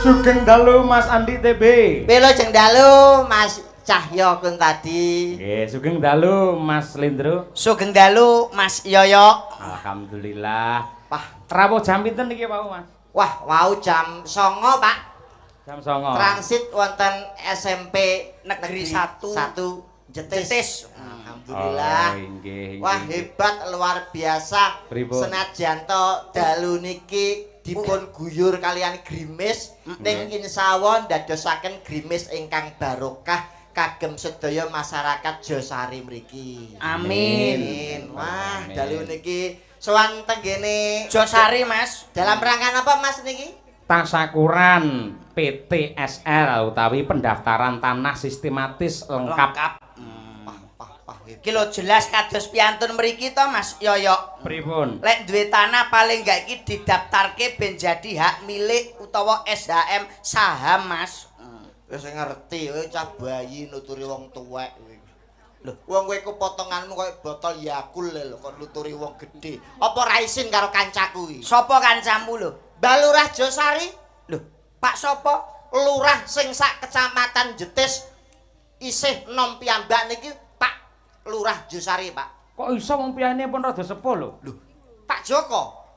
Sugeng dalu, Mas Andi TB. Wilujeng dalu, Mas Cahyo Kuntadi. Nggih, sugeng dalu, Mas Lindro. Sugeng dalu, Mas Yoyo. Alhamdulillah. Wah, Rawuh jam pinten niki wau, Mas? Wah, wau jam 09.00, Pak. Jam 09.00. Transit wonten SMP Negeri 1. 1 Jetis. Jetis. Alhamdulillah. Oh, inggih, Wah, inggih. hebat, luar biasa. Pripun? Senajan to dalu niki dipun guyur kalian grimis, ning insyaallah ndadosaken grimis ingkang barokah kagem sedaya masyarakat Josari mriki. Amin. Amin. Wah, Amin. Dalu niki sowan tenggene Josari, Mas. Dalam rangka apa, Mas, niki? Tasakuran PTSL utawi pendaftaran tanah sistematis lengkap. Lengkap. Wah, wah, wah, hebat. Iki lho jelas kados piantun mriki to, Mas Yoyo. Pripun? Lek duwe tanah paling gak iki didaftarke ben jadi hak milik utawa SHM saham, Mas. Wis ngerti, kowe cah bayi nuturi wong tuwek kowe. Lho, wong kowe ku potonganmu koyo botol Yakult lho, kok nuturi wong gedhe. Apa ra isin karo kancaku iki? Sopo kancamu lho? Mbah Lurah Josari, Lho, Pak sopo? Lurah sing sak kecamatan Jetis isih nom piyambak niki Pak Lurah Josari, Pak. Kok iso, wong piyane pun rada sepuh lho? Lho, Pak Joko.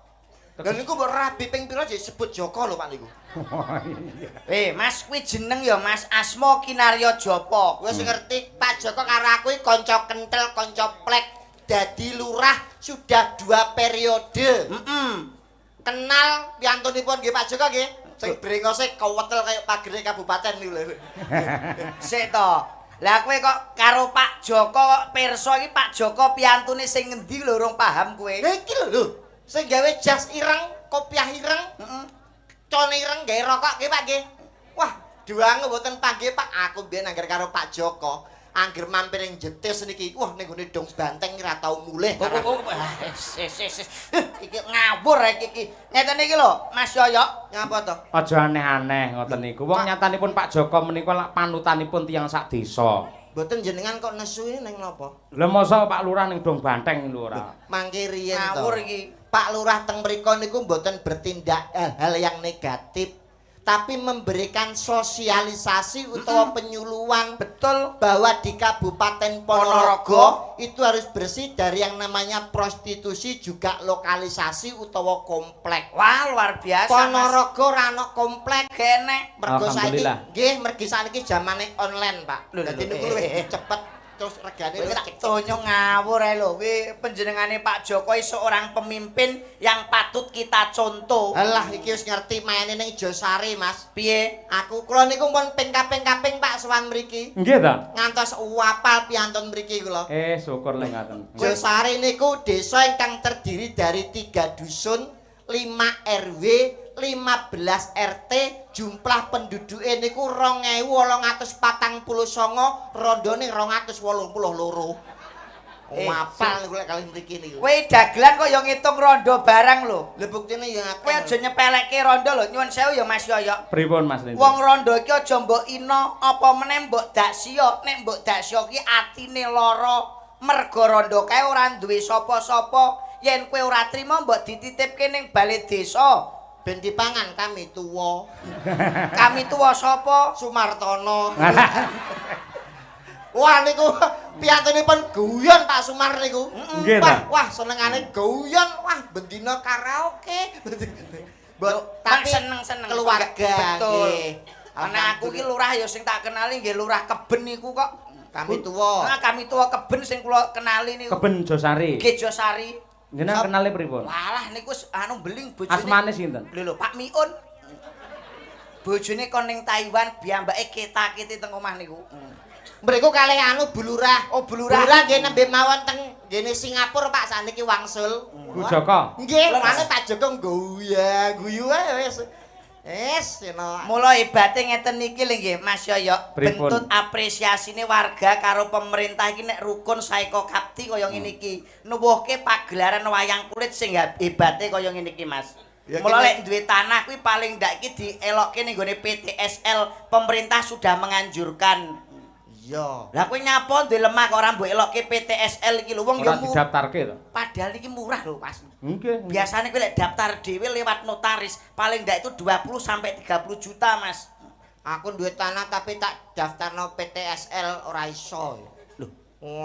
Lha niku mbok rabi ping pira disebut Joko lho, Pak, niku. Eh, Mas, kuwi jeneng ya, Mas, Asma Kinarya Japa. Wis ngerti Pak Joko karo aku iki kanca kentel, kanca plek. Dadi lurah sudah dua periode. Kenal piyantunipun nggih Pak Joko nggih. Sing brengose kewetel kaya pagere kabupaten niku lho. Sik to. Lah, kowe kok karo Pak Joko kok pirsa iki Pak Joko piyantune sing ngendi lho, urung paham kowe. Lha iki lho lho, sing gawe jas ireng, kopiah ireng, cone ireng, gawe rokok nggih, Pak, nggih. Wah, duange mboten panggih, Pak. Aku mbiyen angger karo Pak Joko, angger mampir ning Jetis niki, wah, ning gone Dong Banteng ora tau mulih. Oh, ah, wis wis wis. Iki ngawur iki iki. Ngeten iki lho, Mas Yoyo. Nyapa to? Aja aneh-aneh ngoten niku. Wong nyatanipun Pak Joko menika lak panutanipun tiyang sak desa. Mboten, jenengan kok nesu ini ning napa? Lha masa Pak Lurah ning Dong Banteng lho ora? Mangke riyen to. Ngawur iki. Pak Lurah teng mriku niku mboten bertindak hal-hal yang negatif, tapi memberikan sosialisasi utawa penyuluhan bahwa di Kabupaten Ponorogo Ponorogo itu harus bersih dari yang namanya prostitusi, juga lokalisasi utawa komplek. Wah, luar biasa, Mas. Ponorogo ora ono komplek. Kene. Mergo saiki Alhamdulillah. nggih, mergi sakniki zamane online, Pak. Lho, lho, Dadi lho, niku eh, luwih eh, eh. cepet, terus regane Kowe luwih tak cepet. tonyo ngawur ae lho. Kuwi panjenengane Pak Jokowi seorang pemimpin yang patut kita contoh. Alah, iki wis ngerti maine ning Josari, Mas. Piye? Aku kula niku pun ping kaping-kaping, Pak, sowan mriki. Nggih ta? Ngantos wapal piantun mriki kula. Eh, syukur lek ngaten. Josari niku desa ingkang terdiri dari tiga dusun, 5 RW, 15 RT, jumlah penduduke niku 2849, rondone 282. Eh, Wapal niku lek kalih mriki niku. Kowe dagelan kok ya ngitung rondo barang lho. Lha buktine ya akeh. Kowe aja nyepelekke rondo lho. Nyuwun sewu ya, Mas Yoyo. Pripun, Mas Lindro? Wong rondo iki aja mbok ina, apa meneh mbok daksiya. Nek mbok daksiya ki atine lara. Mergo rondo kae ora duwe sapa-sapa. Yen kowe ora trima mbok dititipke ning bale desa. Ben dipangan kami tuwa. Kami tuwa sapa? Sumartono. Wah, niku piyantunipun guyon Pak Sumar niku. Nggih Wah, ta? wah, senengane guyon, wah, bendina karaoke. Mbok Tapi tapi seneng-seneng keluarga. Betul. Nggih. Ana aku ki lurah ya sing tak kenali nggih Lurah Keben niku kok. Kami tuwa. Nah, kami tuwa Keben sing kula kenali niku. Keben Josari. Nggih, Josari. Jenengan kenale pripun? Walah, niku anu, beling bojone. Asmane sinten? Lho lho, Pak Miun. Bojone kon ning Taiwan, piyambake ketak-keti teng omah niku. Mriku kalih anu, Bu Lurah. Oh, Bu Lurah. Bu Lurah nggih nembe mawon teng nggene Singapura, Pak, saniki wangsul. Bu Joko. Nggih, Leres. mane Pak Joko guya, guyu ae wis. Wis, yen. Mula hebate ngeten niki lho nggih, Mas Yoyo. Pripun? Bentut apresiasine warga karo pemerintah iki nek rukun saeka kapti kaya ngene iki. Nuwuhke pagelaran wayang kulit sing hebate kaya ngene iki, Mas. Ya, Mula kene- lek duwe tanah kuwi paling ndak iki dielokke ning gone PTSL, pemerintah sudah menganjurkan. Iya. Lah kowe nyapa duwe lemah kok ora mbok elokke PTSL iki lho wong yo Ora didaftarke to. Padahal iki murah lho, Mas. Nggih. Biasanya kowe lek daftar dhewe lewat notaris paling ndak itu 20 sampai 30 juta, Mas. Aku duwe tanah tapi tak daftarno PTSL ora iso. Lho,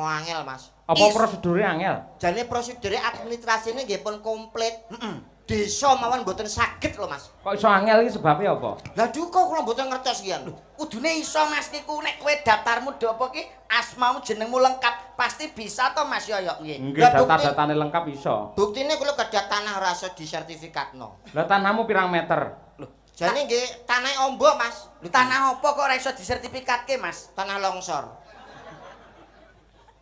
angel, Mas. Apa prosedure angel? Jane prosedure administrasine nggih pun komplit. Heeh. Desa mawon mboten saged lho, Mas. Kok iso angel iki sebabe apa? Lah duka kula mboten ngertos iki. Lho, kudune iso Mas niku nek kowe daftarmu do apa ki asmamu jenengmu lengkap pasti bisa to Mas Yoyok nggih. Nggih, data-datane lengkap iso. Buktine kula gadah tanah ora iso disertifikatno. Lah tanahmu pirang meter? Lho, jane nggih tanah ombo, Mas. Lho tanah apa kok ora iso disertifikatke, Mas? Tanah longsor.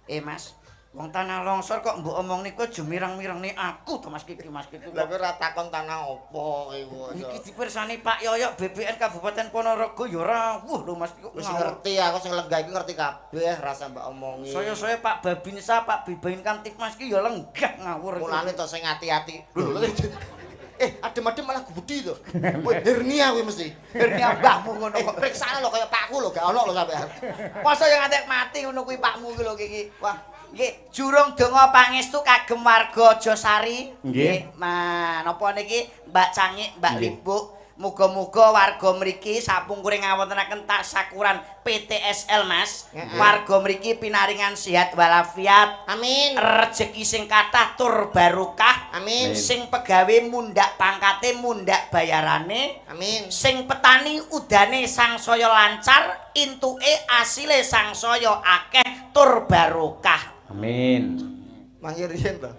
Mas, wong tanah longsor kok mbok omong niku aja mireng-mirengne aku to Mas Kiki, Mas Kiki. Lah kowe ora takon tanah apa iku. Iki dipirsani Pak Yoyok BPN Kabupaten Ponorogo ya rawuh lho Mas. Wis ngerti aku sing lenggah iki ngerti kabeh rasa mbok omongi. Saya-saya Pak Babinsa, Pak Bibain Kamtibmas iki ya lenggah ngawur. Mulane to sing ati-ati. Lho. Adem-adem malah gubedi to. Kowe hernia kowe mesti. Hernia mbahmu ngono kok. Priksane lho kaya pakku lho gak ono lho sampean. Masa yang ngantek mati ngono kuwi pakmu kuwi lho iki. Wah. Nggih, jurung donga pangestu kagem warga Josari. Nggih. Napa niki Mbak Cangik, Mbak Libuk, muga-muga warga mriki sapungkure ngawontenaken tasakuran PTSL Mas. Warga mriki pinaringan sehat walafiat. Amin. Rejeki sing kathah tur barokah. Amin. Sing pegawe mundhak pangkate, mundhak bayarane. Amin. Sing petani udane sangsaya lancar, entuke asile sangsaya akeh tur barokah. Amin. Mangke riyen to.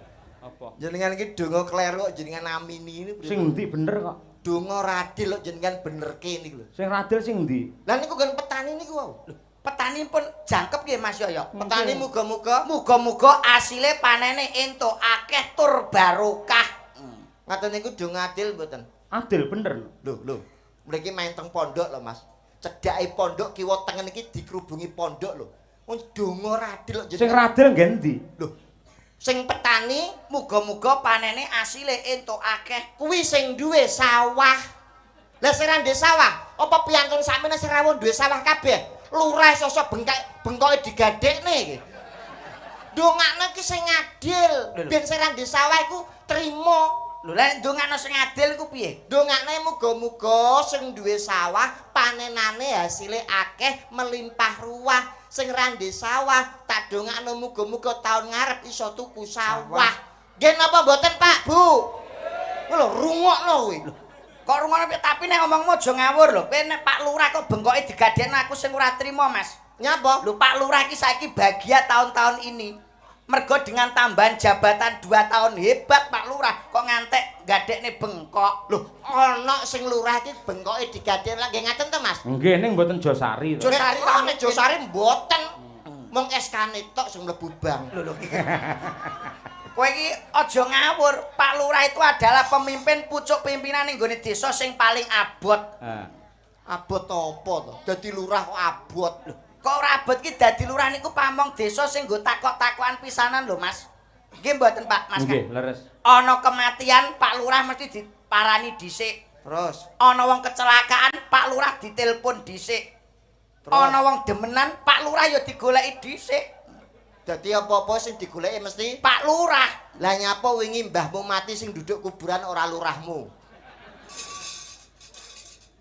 Apa? Jenengan iki donga kleru kok jenengan amini ini. Sing endi bener kok? Donga radil kok jenengan benerke niku lho. Sing radil sing endi? Lah niku nggon petani niku wau. Lho, petani pun jangkep nggih Mas Yoyo. Petani muga-muga muga-muga asile panene entuk akeh tur barokah. Ngaten niku donga adil mboten? Adil bener. Lho, lho. Mriki main teng pondok lho Mas. Cedhake pondok kiwa tengen iki dikerubungi pondok lho. Wong donga radil kok jenengan. Sing radil nggih endi? Lho. Sing petani muga-muga panene asile entuk akeh. Kuwi sing duwe sawah. Lah sing ra ndek sawah, apa piyantun sakmene sing ra duwe sawah kabeh? Lurah sosok bengkak bengkoke digadekne iki. Dongakne iki sing adil, ben sing ra ndek sawah iku trimo. Lho lha ndongakno sing adil iku piye? Ndongakne muga-muga sing duwe sawah panenane hasile akeh melimpah ruah. Sing ra ndek sawah tak dongakno muga-muga taun ngarep iso tuku sawah. Nggih napa mboten Pak, Bu? Kuwi lho rungokno kuwi. Kok rungokno tapi nek omongmu aja ngawur lho. Kowe nek Pak Lurah kok bengkoke digadekno aku sing ora trimo, Mas. Nyapa? Lho Pak Lurah iki saiki bahagia tahun-tahun ini. Mergo dengan tambahan jabatan 2 tahun hebat Pak Lurah kok ngantek gadekne bengkok. Lho, ana sing lurah iki bengkoke digadekne lha nggih ngaten to, Mas? Nggih, ning mboten Josari to. Josari nek Josari mboten. Mung SK-ne tok sing mlebu bank. Lho lho. Kowe iki aja ngawur. Pak Lurah itu adalah pemimpin pucuk pimpinan ning nggone desa sing paling abot. Heeh. Abot apa to? Dadi lurah kok abot. Lho, kok ora abot ki dadi lurah niku pamong desa sing nggo takok-takokan pisanan lho, Mas. Nggih mboten Pak, Mas. Nggih, leres. Ana kematian Pak Lurah mesti diparani dhisik. Terus ana wong kecelakaan Pak Lurah ditelepon dhisik. Ana wong demenan Pak Lurah ya digoleki dhisik. Dadi apa-apa sing digoleki mesti Pak Lurah. Lah nyapa wingi mbahmu mati sing duduk kuburan ora lurahmu?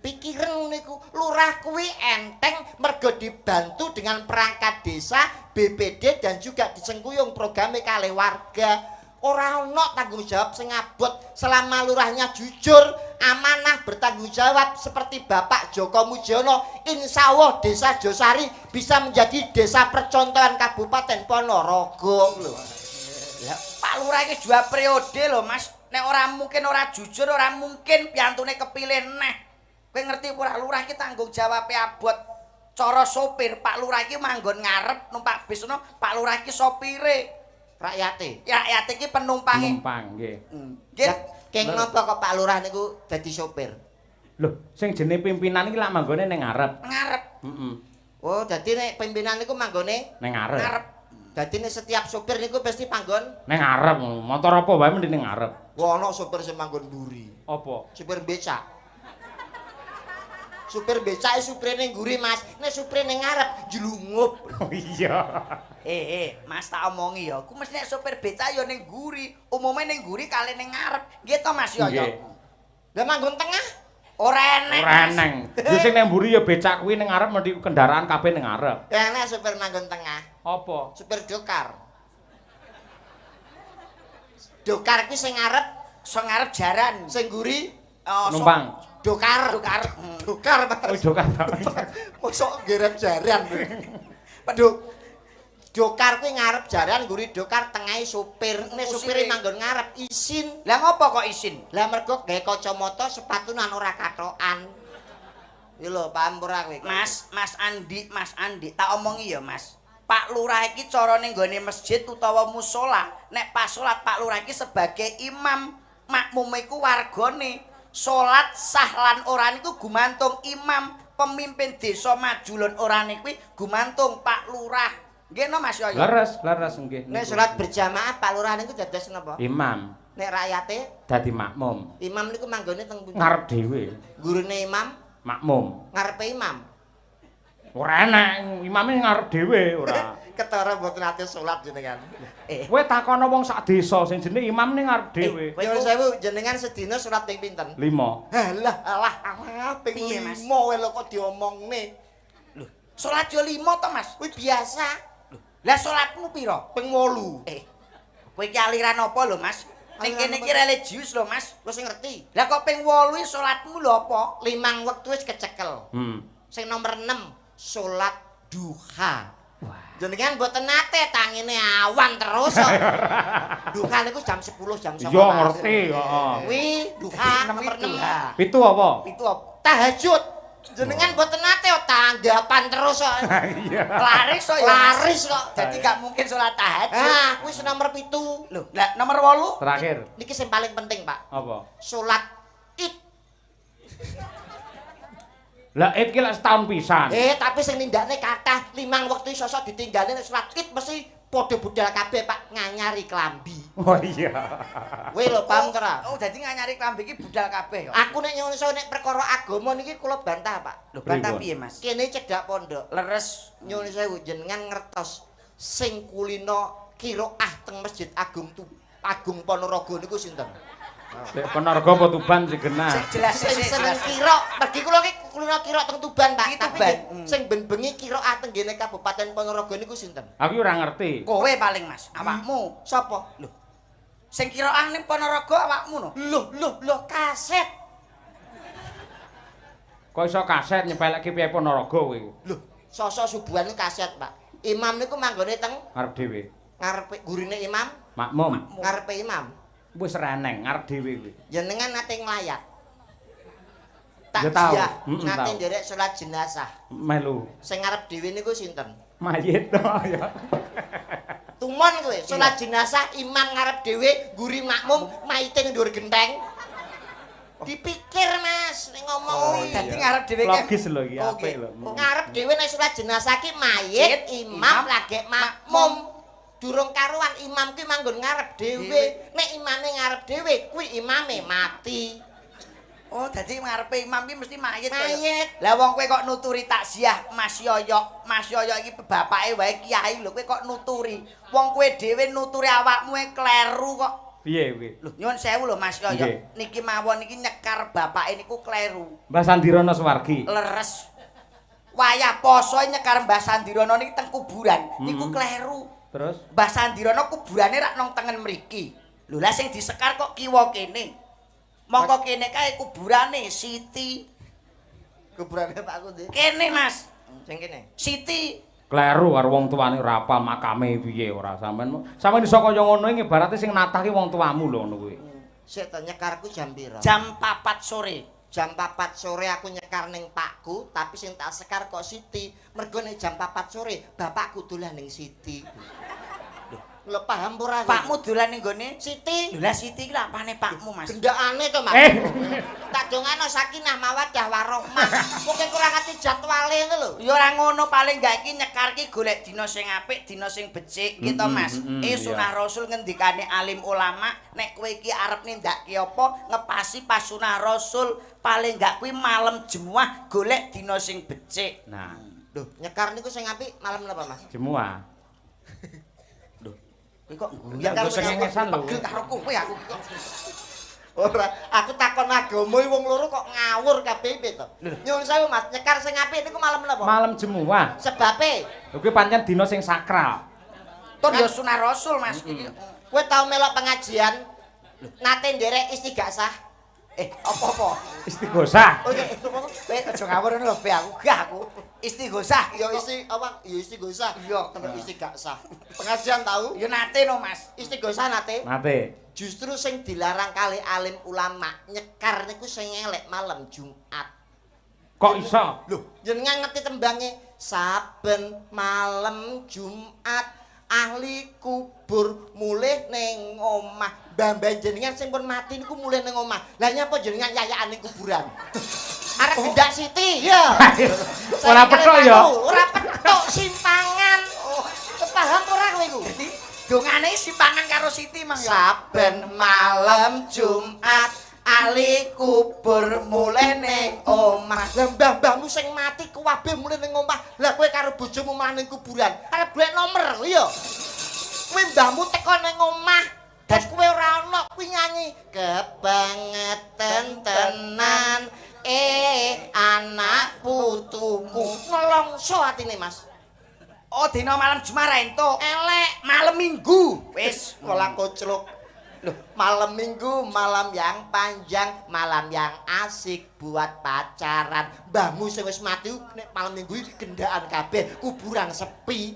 Pikiran niku lurah kuwi enteng mergo dibantu dengan perangkat desa, BPD dan juga disengkuyung programe kalih warga. Ora ana tanggung jawab sing abot selama lurahnya jujur, amanah, bertanggung jawab seperti Bapak Joko Mujiono. Insya Allah Desa Josari bisa menjadi desa percontohan Kabupaten Ponorogo lho. Lah Pak Lurah iki 2 periode lho Mas. Nek ora mungkin ora jujur, ora mungkin piyantune kepilih neh. Kowe ngerti ora lurah iki tanggung jawabe abot. Cara sopir Pak Lurah iki manggon ngarep numpak bis ngono, Pak Lurah iki sopire. Rakyate. Ya rakyate iki penumpange. Penumpang nggih. Nggih. Keng napa kok Pak Lurah niku dadi sopir? Lho, sing jenenge pimpinan iki lak manggone ning ngarep. Ngarep. Heeh. Oh, dadi nek pimpinan niku manggone ning ngarep. Ngarep. Dadi nek setiap sopir niku pasti panggon ning ngarep. Motor apa wae mending ning ngarep. Wah, ana sopir sing manggon mburi. Apa? Sopir becak. Supir becake supire ning mburi, Mas. Nek supire ning ngarep jlungup. Oh iya. Mas tak omongi ya. Ku mesti nek supir becak ya ning mburi. Umume ning mburi kali ning ngarep. Nggih to Mas Yoyo? Nggih. Lah manggon tengah? Ora enek. Ora eneng. Ya sing ning mburi ya becak kuwi ning ngarep mesti kendaraan kabeh ning ngarep. Ya enek supir manggon tengah. Apa? Supir dokar. Dokar kuwi sing ngarep, Sing ngarep jaran. sing mburi Numpang. dokar. Dokar. Dokar, Mas. Oh dokar. Mosok ngerep jaran. Dokar kuwi ngarep jaran, mburi dokar tengahe supir. Nek supire manggon ngarep isin. Lah ngopo kok isin? Lah mergo gawe kacamata sepatunan ora katokan. Iki lho, paham ora kowe? Mas, Mas Andi, Mas Andi, tak omongi ya, Mas. Pak Lurah iki carane nggone masjid utawa musala, nek pas salat Pak Lurah iki sebagai imam, makmume iku wargane. Salat sah lan ora niku gumantung imam, pemimpin desa maju lan ora kuwi gumantung Pak Lurah. Nggih no Mas Yoyo? Leres, leres nggih. Nek salat berjamaah Pak Lurah niku dados napa? Imam Nek rakyate dadi makmum. imam niku manggone teng pundi? Ngarep dhewe. Gurune imam, Makmum. ngarepe imam. Ora enek, imame ngarep dhewe ora. Ketara mboten ate salat jenengan. Kowe takono wong sak desa sing jenenge imam ning ngarep dhewe. Nyuwun sewu, jenengan sedina salat ping pinten? 5. Halah, alah, alah, ping Piye, Mas? 5 wae lho kok diomongne. Lho, salat yo 5 to, Mas? Kuwi biasa, Lah salatmu pira? ping 8. Kowe iki aliran apa lho, Mas? Ning Aliran kene apa? iki religius lho, Mas. Wis ngerti. Lah kok ping 8 salatmu lho apa? Limang wektu wis kecekel. Sing nomor 6 salat duha. Jenengan mboten nate tangine awan terus kok. Duha niku jam 10 jam 11. Iya ngerti, heeh. Kuwi duha nomor 6. Duha. Pitu apa? Pitu apa? Tahajud. Jenengan mboten nate kok tanggapan terus kok. Iya. Laris kok ya. Mas. Laris kok. Dadi gak mungkin salat tahajud. Ah, kuwi sing nomor 7. Lho, lah nomor 8? Terakhir Niki sing paling penting, Pak. apa? Salat Id. Lah id ki lek setahun pisan. Tapi sing nindakne kathah limang wektu sosok ditinggalne nek salat Id mesti padha budal kabeh, Pak, nganyari klambi. Oh iya. Kowe lho paham ora? Oh, dadi nganyari klambi iki budal kabeh ya. Aku nek nyuwun sewu nek perkara agama niki kula bantah, Pak. Lho, bantah Pripun? piye, Mas? Kene cedhak pondok. Leres. Nyuwun sewu jenengan ngertos sing kulino kiroah teng Masjid Agung Agung Ponorogo niku sinten? Lek Ponorogo apa Tuban sing genah. Sing jelas Sing sing seneng jelas. kirok, mergi kula iki kulino kirok teng Tuban, Pak. Iki Tapi Tuban. sing ben bengi kiroah teng ngene Kabupaten Ponorogo niku sinten? Aku ora ngerti. Kowe paling, Mas, awakmu. Sapa? Lho. Sing kiroah ning Ponorogo awakmu no. Loh, loh, loh, kaset. Kok iso kaset nyepelekke piye Ponorogo kowe? Loh, sosok subuhan niku kaset, Pak. Imam niku manggone teng Ngarep dhewe. ngarepe gurine imam, Makmum. ngarepe imam. Wis ra eneng ngarep dhewe kuwi. Jenengan nate nglayat. Ya tau. Takziah, nate Tau. nderek salat jenazah. Melu Sing ngarep dhewe niku sinten? mayit to ya. Tumon kowe, salat jenazah imam ngarep dhewe, guri makmum, mayite ning dhuwur genteng. Dipikir, Mas, nek ngomong Oh, kuwi. dadi ngarep dhewe ki. Logis lho iki Oh, apik nggih. lho. Ngarep dhewe nek salat jenazah ki mayit, imam imam, lagi makmum. Durung karuan imam kuwi manggon ngarep dhewe. Nek imame ngarep dhewe, kuwi imame mati. Oh, dadi ngarepe imam ki mesti mayit kok ya. Mayit. Lah wong kowe kok nuturi takziah Mas Yoyo. Mas Yoyo iki bapake wae kiai lho, kowe kok nuturi. Wong kowe dhewe nuturi awakmu e kleru kok. Piye kuwi? Lho, nyuwun sewu lho Mas Yoyo. Nggih. Niki mawon niki nyekar bapake niku kleru. Mbah Sandirono Suwargi. Leres. Wayah poso nyekar Mbah Sandirono niki teng kuburan, niku kleru. Terus Mbah Sandirono kuburane rak nang tengen mriki. Lho lah sing disekar kok kiwa kene. Mongko kene kae kuburane Siti. Kuburane Pak aku ndi? Kene Mas. Sing kene. Siti. Kleru karo wong tuane ora apal makame piye ora sampean. Sampeyan iso kaya ngono iki ibarate sing natah ki wong tuamu lho ngono kuwi. Sik to nyekarku jam pira? Jam 4 sore. Jam 4 sore aku nyekar ning pakku, tapi sing tak sekar kok Siti. Mergo nek jam 4 sore bapakku dolan ning Siti. Lho paham ora? Pakmu dolan ning gone Siti. Lha Siti iki lha apane pakmu, Mas? Gendakane to, Mas. Tak dongano sakinah mawaddah warahmah. Pokoke kurang ngerti jadwale ngono lho. Ya ora ngono, paling gak iki nyekar ki golek dina sing apik, dina sing becik gitu, Mas. Sunah Rasul ngendikane alim ulama, nek kowe iki arep nindakake apa, ngepasi pas sunah Rasul, paling gak kuwi malam Jemuah golek dina sing becik. Nah, lho, nyekar niku sing apik malam napa, Mas? Jemuah. Kowe kok guyang Nggo cengengesan lho. Pegel karo kowe aku kok. Ora, aku takon agama wong loro kok ngawur kabeh piye to? Nyuwun sewu Mas, nyekar sing apik niku malam napa? Malam Jemuah. Sebabe? Lho kuwi pancen dina sing sakral. Tur ya sunah Rasul Mas iki. Kowe tau melok pengajian nate nderek istighosah? Apa-apa? Istighosah. Oh iya, apa? Kowe aja ngawur ngono lho, Be, aku gah aku. Istighosah. Ya isti apa? Ya istighosah. Iya. Temen istighosah. Pengajian tau? Ya nate no, Mas. Istighosah nate? Nate. Justru sing dilarang kali alim ulama nyekar niku sing elek malam Jumat. Kok iso? Lho, jenengan ngerti tembange saben malam Jumat ahli kubur mulih ning omah. Mbah-mbah jenengan sing pun mati niku mulih ning omah. Lah nyapa jenengan yayakan ning kuburan? Arep gendak Siti, ya. Ora petuk ya. Ora petuk simpangan. Oh, paham ora kowe iku? Dadi dongane simpangan karo Siti mang ya. Saben malam Jumat ahli kubur mulih ning omah. Lah mbah-mbahmu sing mati kuwabe mulih ning omah. Lah kowe karo bojomu malah ning kuburan. Arep golek nomor ya. Kowe mbahmu teko ning omah, terus kowe ora ono kuwi nyanyi kebangetan tenan anak putuku. Nelongso atine, Mas. Oh, dina malam Jumat ra entuk. Elek. Malam Minggu. Wis, ora koclok. Loh, malam Minggu, malam yang panjang, malam yang asik buat pacaran. Mbahmu sing wis mati nek malam Minggu iki gendaan kabeh, kuburan sepi.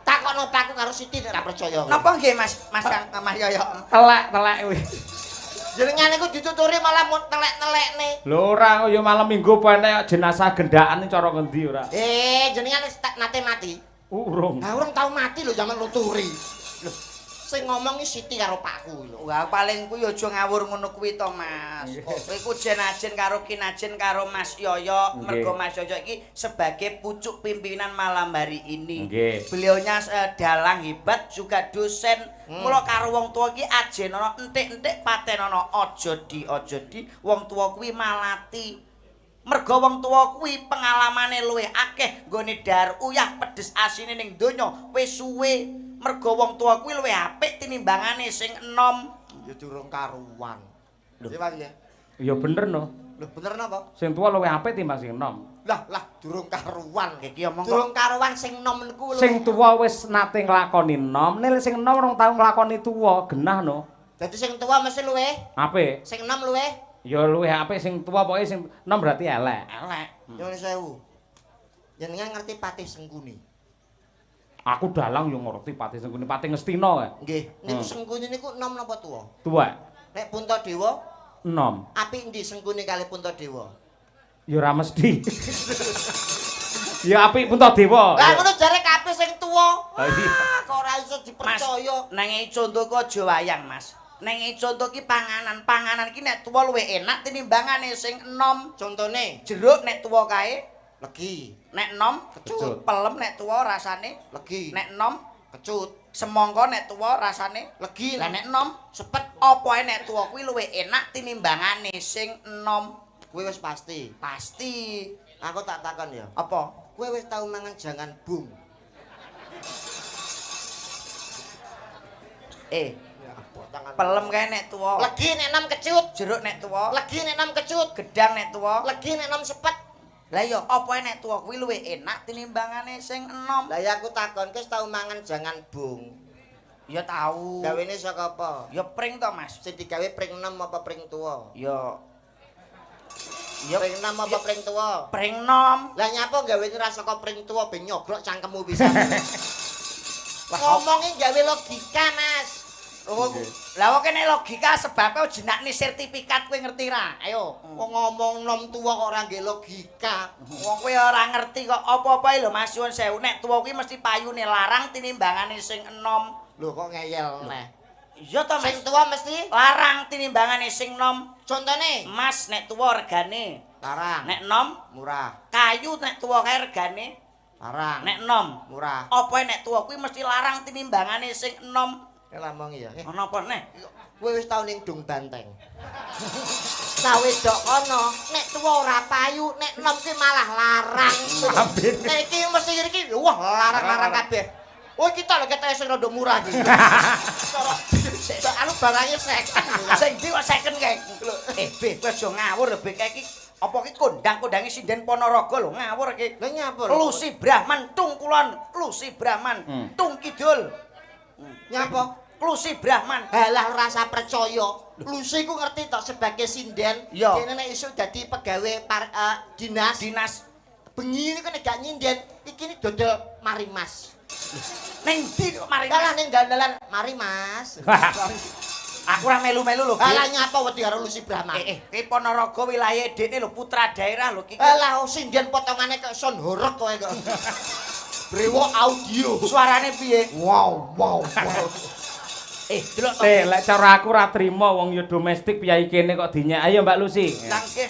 Takokno pakku karo Siti nek ora percaya. Napa nggih, Mas? Mas Kang Mas Yoyo. Telek-telek kuwi. Jenengan iku dituturi malah mau telek-telekne. Lho ora ya malam Minggu apa enek jenazah gendaan cara ngendi ora? Jenengan wis nate mati. Urung. Lah urung tau mati lho zaman nuturi. Lho, sing ngomong iki Siti karo pakku lho. Wah, paling kuwi aja ngawur ngono kuwi to, Mas. Kowe iku jen-ajen karo kinajen karo Mas Yoyo, mergo Mas Yoyo iki sebagai pucuk pimpinan malam hari ini. Beliaunya dalang hebat juga dosen. Mula karo wong tuwa iki ajenono entik-entik patenono aja di wong tuwa kuwi malati. Mergo wong tuwa kuwi pengalamane luwih akeh nggone dhahar uyah pedes asine ning donya wis suwe. Mergo wong tuwa kuwi luwih apik tinimbangane sing enom. Ya durung karuan. Lho, Pak ya. Ya bener no. Lho bener napa? Sing tuwa luwih apik timbang sing enom. Lah lah durung karuan. Iki omong durung karuan sing enom niku. Sing tuwa wis nate nglakoni enom, nek sing enom rong tau nglakoni tuwa, genah no. Dadi sing tuwa mesti luwih apik. Sing enom luwih ya luwih apik sing tuwa, pokoke sing enom berarti elek. Elek. Nyuwun sewu. Jenengan ngerti Patih Sengkuni? Aku dalang yo ngerti Patih Sengkuni, Patih Ngastina kae. Nggih, niku Sengkuni niku enom napa tuwa? Tuwa. Nek Puntadewa enom. Apik endi Sengkuni kali Puntadewa? Ya ora mesti. Ya apik Puntadewa. Lah ngono jare kabeh sing tuwa. Lah iya. Kok ora iso dipercaya. Mas, nang conto ku aja wayang, Mas. Neng conto ki panganan, panganan ki nek tuwa luwih enak tinimbangane sing enom. Contone jeruk nek tuwa kae legi, nek enom kecut, pelem nek tuwa rasane legi, nek enom kecut, semangka nek tuwa rasane legi, lah nek enom sepet. Apa ae nek tuwa kuwi luwih enak tinimbangane sing enom. Kuwi wis pasti. Pasti. Aku tak takon ya. Apa? Kowe wis tau mangan jangan bung? Tangan. Pelem kae nek tuwa. Legi nek enom kecut, jeruk nek tuwa, legi nek enom kecut, gedang nek tuwa, legi nek enom sepet. Lah ya apa nek tuwa kuwi luwih enak tinimbangane sing enom. Lah ya aku takon, kowe tau mangan jangan bung? Ya tau. Gawene saka apa? Ya pring to, Mas. Sing digawe pring enom apa pring tuwa? Ya. Ya pring enom apa pring tuwa? Pring enom. Lah nyapa gawene ra saka pring tuwa ben nyogrok cangkemmu pisan. Ngomonge gawe logika, Mas. Lah kok kene logika sebabe jenakne sertifikat kowe ngerti ra? Ayo. Wong ngomong nom tuwa kok ora nggih logika. Wong kowe ora ngerti kok apa-apa lho Mas, nyuwun sewu, nek tuwa kuwi mesti payune larang tinimbangane sing enom. Lho kok ngeyel neh. Iya to Mas. Sing tuwa mesti larang tinimbangane sing nom. Contone Mas nek tuwa regane larang. Nek nom murah. Kayu nek tuwa kae regane larang. Nek nom murah. Apa nek tuwa kuwi mesti larang tinimbangane sing enom. Lah mong iya. Ana apa neh? Kowe wis tau ning Dung Banteng. Cah wedok kono, nek tuwa ora payu, nek nom ki malah larang. Nek iki mesti iki wah larang-larang kabeh. Oh iki tok lho ketoke sing rada murah iki. Cara anu barange second. Sing ndi kok second kae? Eh, B, kowe aja ngawur lho, B kae iki apa iki kondang-kondange sinden Ponorogo lho, ngawur iki. Lha nyapa lho? Lusi Brahman tung kulon, Lusi Brahman tung kidul. Nyapa? Lusi Brahman. Halah rasa percaya. Lusi ku ngerti tok sebagai sinden, dene nek isuk dadi pegawe dinas. Dinas. Bengi niku nek gak nyinden, iki ni dodol mari Mas. Ning ndi kok mari Mas? Lah ning dalan mari Mas. Aku ora melu-melu lho. Halah nyapa wedi karo Lusi Brahman. Iki Ponorogo wilayahe dekne lho, putra daerah lho iki. Halah sinden potongane kok son horeg kowe kok. Brewok audio. Suarane piye? Wow wow wow. Delok to. Lek cara aku ora trima wong ya domestik piyayi kene kok dinyek. Ayo Mbak Lusi. Lah nggih.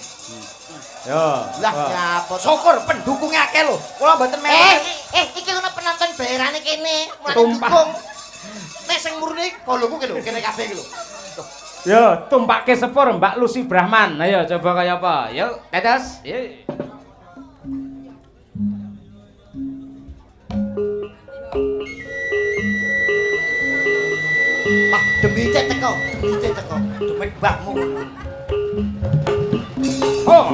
Yo. Lah nyapa? Syukur pendukungnya akeh lho. Kula mboten melu. Iki ono penonton bayarane kene. Mulane dukung. Nek sing murni koloku ki lho, kene kabeh ki lho. Yo, tumpake sepur Mbak Lusi Brahman. Ayo coba kaya apa? Yo, tetes. Yo. Ah, demite teko, demite teko. Demit mbahmu. Oh.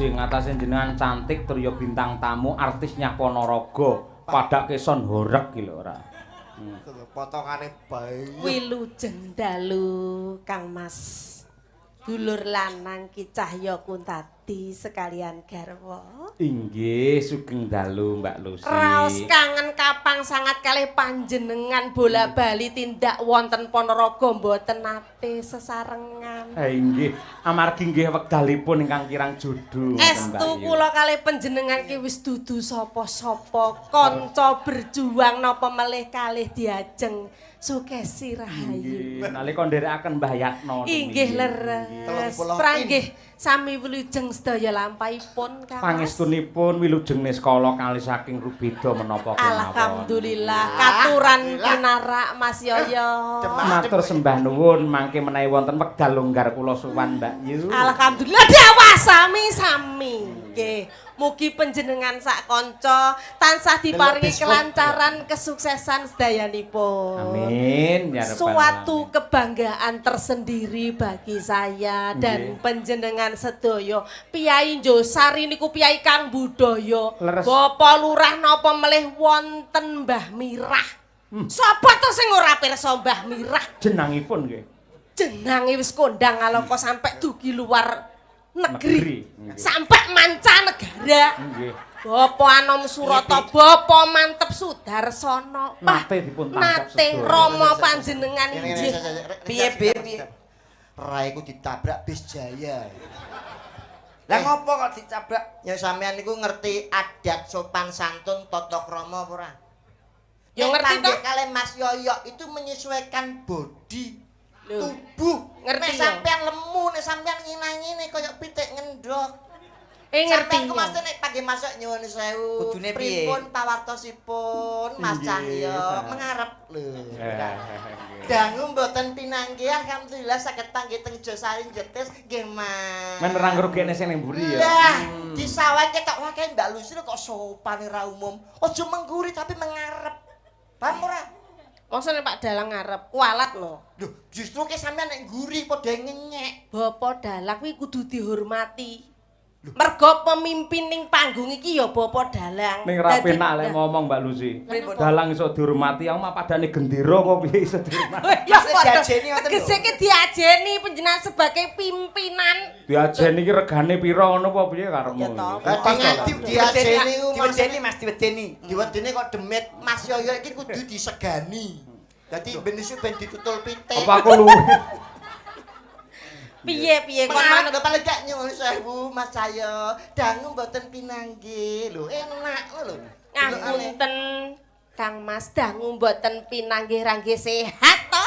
Ngatasi jenengan cantik tur ya bintang tamu artisnya Ponorogo padake son horeg ki lho ora. Potongane bae. Wilujeng dalu Kang Mas. Dulur lanang Ki Cahya Kuntadi sekalian garwa. Inggih, sugeng dalu Mbak Lusi. Raos kangen kapang sangat kalih panjenengan bola-bali tindak wonten Ponorogo mboten nate sesarengan. Inggih, amargi nggih wekdalipun ingkang kirang jodho. Estu kula kalih panjenengan ki wis dudu sapa-sapa, kanca berjuang napa melih kalih diajeng Sukesi Rahayu. Nggih, nalika nderekaken Mbah Yatno. Inggih leres. Pranggih sami wilujeng sedaya lampahipun Kang. Pangestunipun wilujeng niskala kalih saking rubeda menapa kemawon. Alhamdulillah katuran pinarak Mas Yoyo. Matur sembah nuwun mangke menawi wonten wekdal longgar kula sowan Mbak Yu. Alhamdulillah dawah sami-sami. Nggih, mugi panjenengan sak kanca tansah diparingi kelancaran kesuksesan sedayanipun. Amin ya rabbal. Suatu kebanggaan tersendiri bagi saya dan panjenengan sedaya. Piyai Njosari niku piyai kang budaya. Bapak Lurah napa melih wonten Mbah Mirah. Sapa to sing ora pirsa Mbah Mirah? Jenangipun nggih. Jenange wis kondang alaka sampe dugi luar negeri. Sampai mancanegara. Nggih. Bapak Anom Surata, Bapak Mantep Sudarsono. Nate dipun tangkap Nate sedaya. Rama panjenengan inggih. Piye, Bi? Piye? Raiku ditabrak bis Jaya. Lah ngopo kok ditabrak? Ya sampean niku ngerti adat sopan santun tata krama apa ora? Ya ngerti to. Kalih Mas Yoyo itu menyesuaikan body, tubuh. Ngerti nek ya. Sampean lemu, nek sampean ngina-ngine kaya pitik ngendhok. Ngerti. Sampean ku mesti nek pagi masuk nyuwun sewu. Kudune piye? Pripun pawartosipun Mas Cahyo mengarep lho. Dangu mboten pinanggih, alhamdulillah saged panggih teng Josari Jetis nggih Mas. Men ora ngrugekne sing ning mburi ya. Lah, di sawah ketok wae kae Mbak Lucy kok sopan ora umum. Aja mengguri tapi mengarep. Paham ora? Masa nek Pak Dalang ngarep, kualat lho. Lho, justru ke sampean nek ngguri padha ngenyek. Bapak Dalang kuwi kudu dihormati. Mergo pemimpin ning panggung iki ya Bapak Dalang. Ning ra penak lek ngomong Mbak Lucy. Dalang iso dihormati, aku mah padane gendera kok piye iso dihormati. Ya Mas, diajeni ngoten lho. Tegese ki diajeni panjenengan sebagai pimpinan. Diajeni iki regane pira ngono apa piye karepmu? Ya toh. Lah diajeni ku Diwedeni Mas, diwedeni. Diwedeni kok demit Mas Yoyo iki kudu disegani. Dadi ben isu ben ditutul pitik. Apa aku luwe? Piye-piye kon manut lho paling gak nyuwun sewu Mas Cahyo. Dangu mboten pinanggih lho, enak lho. Ngapunten Kang Mas, dangu mboten pinanggih rangge sehat to?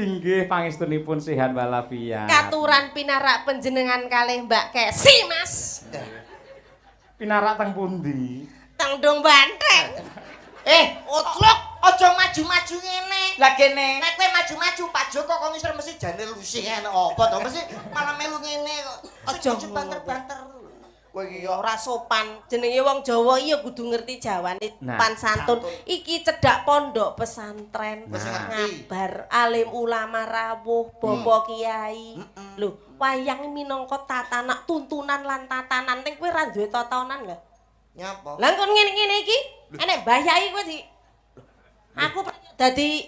Inggih pangestunipun sehat walafiat. Katuran pinarak panjenengan kalih Mbak Kesi, Mas. Pinarak teng pundi? Teng Dong Banteng. Otlok, aja maju-maju ngene. Lah kene nek kowe maju-maju Pak Joko kok ngisor mesti jane Lucy ngene apa to mesti malah melu ngene kok. Aja banter-banter. Kowe iki ya ora sopan. Jenenge wong Jawa iya kudu ngerti jawane Nah. pan santun. Iki cedhak pondok pesantren. Nah. Ngabar alim ulama rawuh, bapak kiai. Lho, wayang minangka tatanan tuntunan lan tatanan ning kowe ora duwe tatanan lho. Nyapa? Lah kon ngene-ngene iki enek Mbah Yai kowe di aku dadi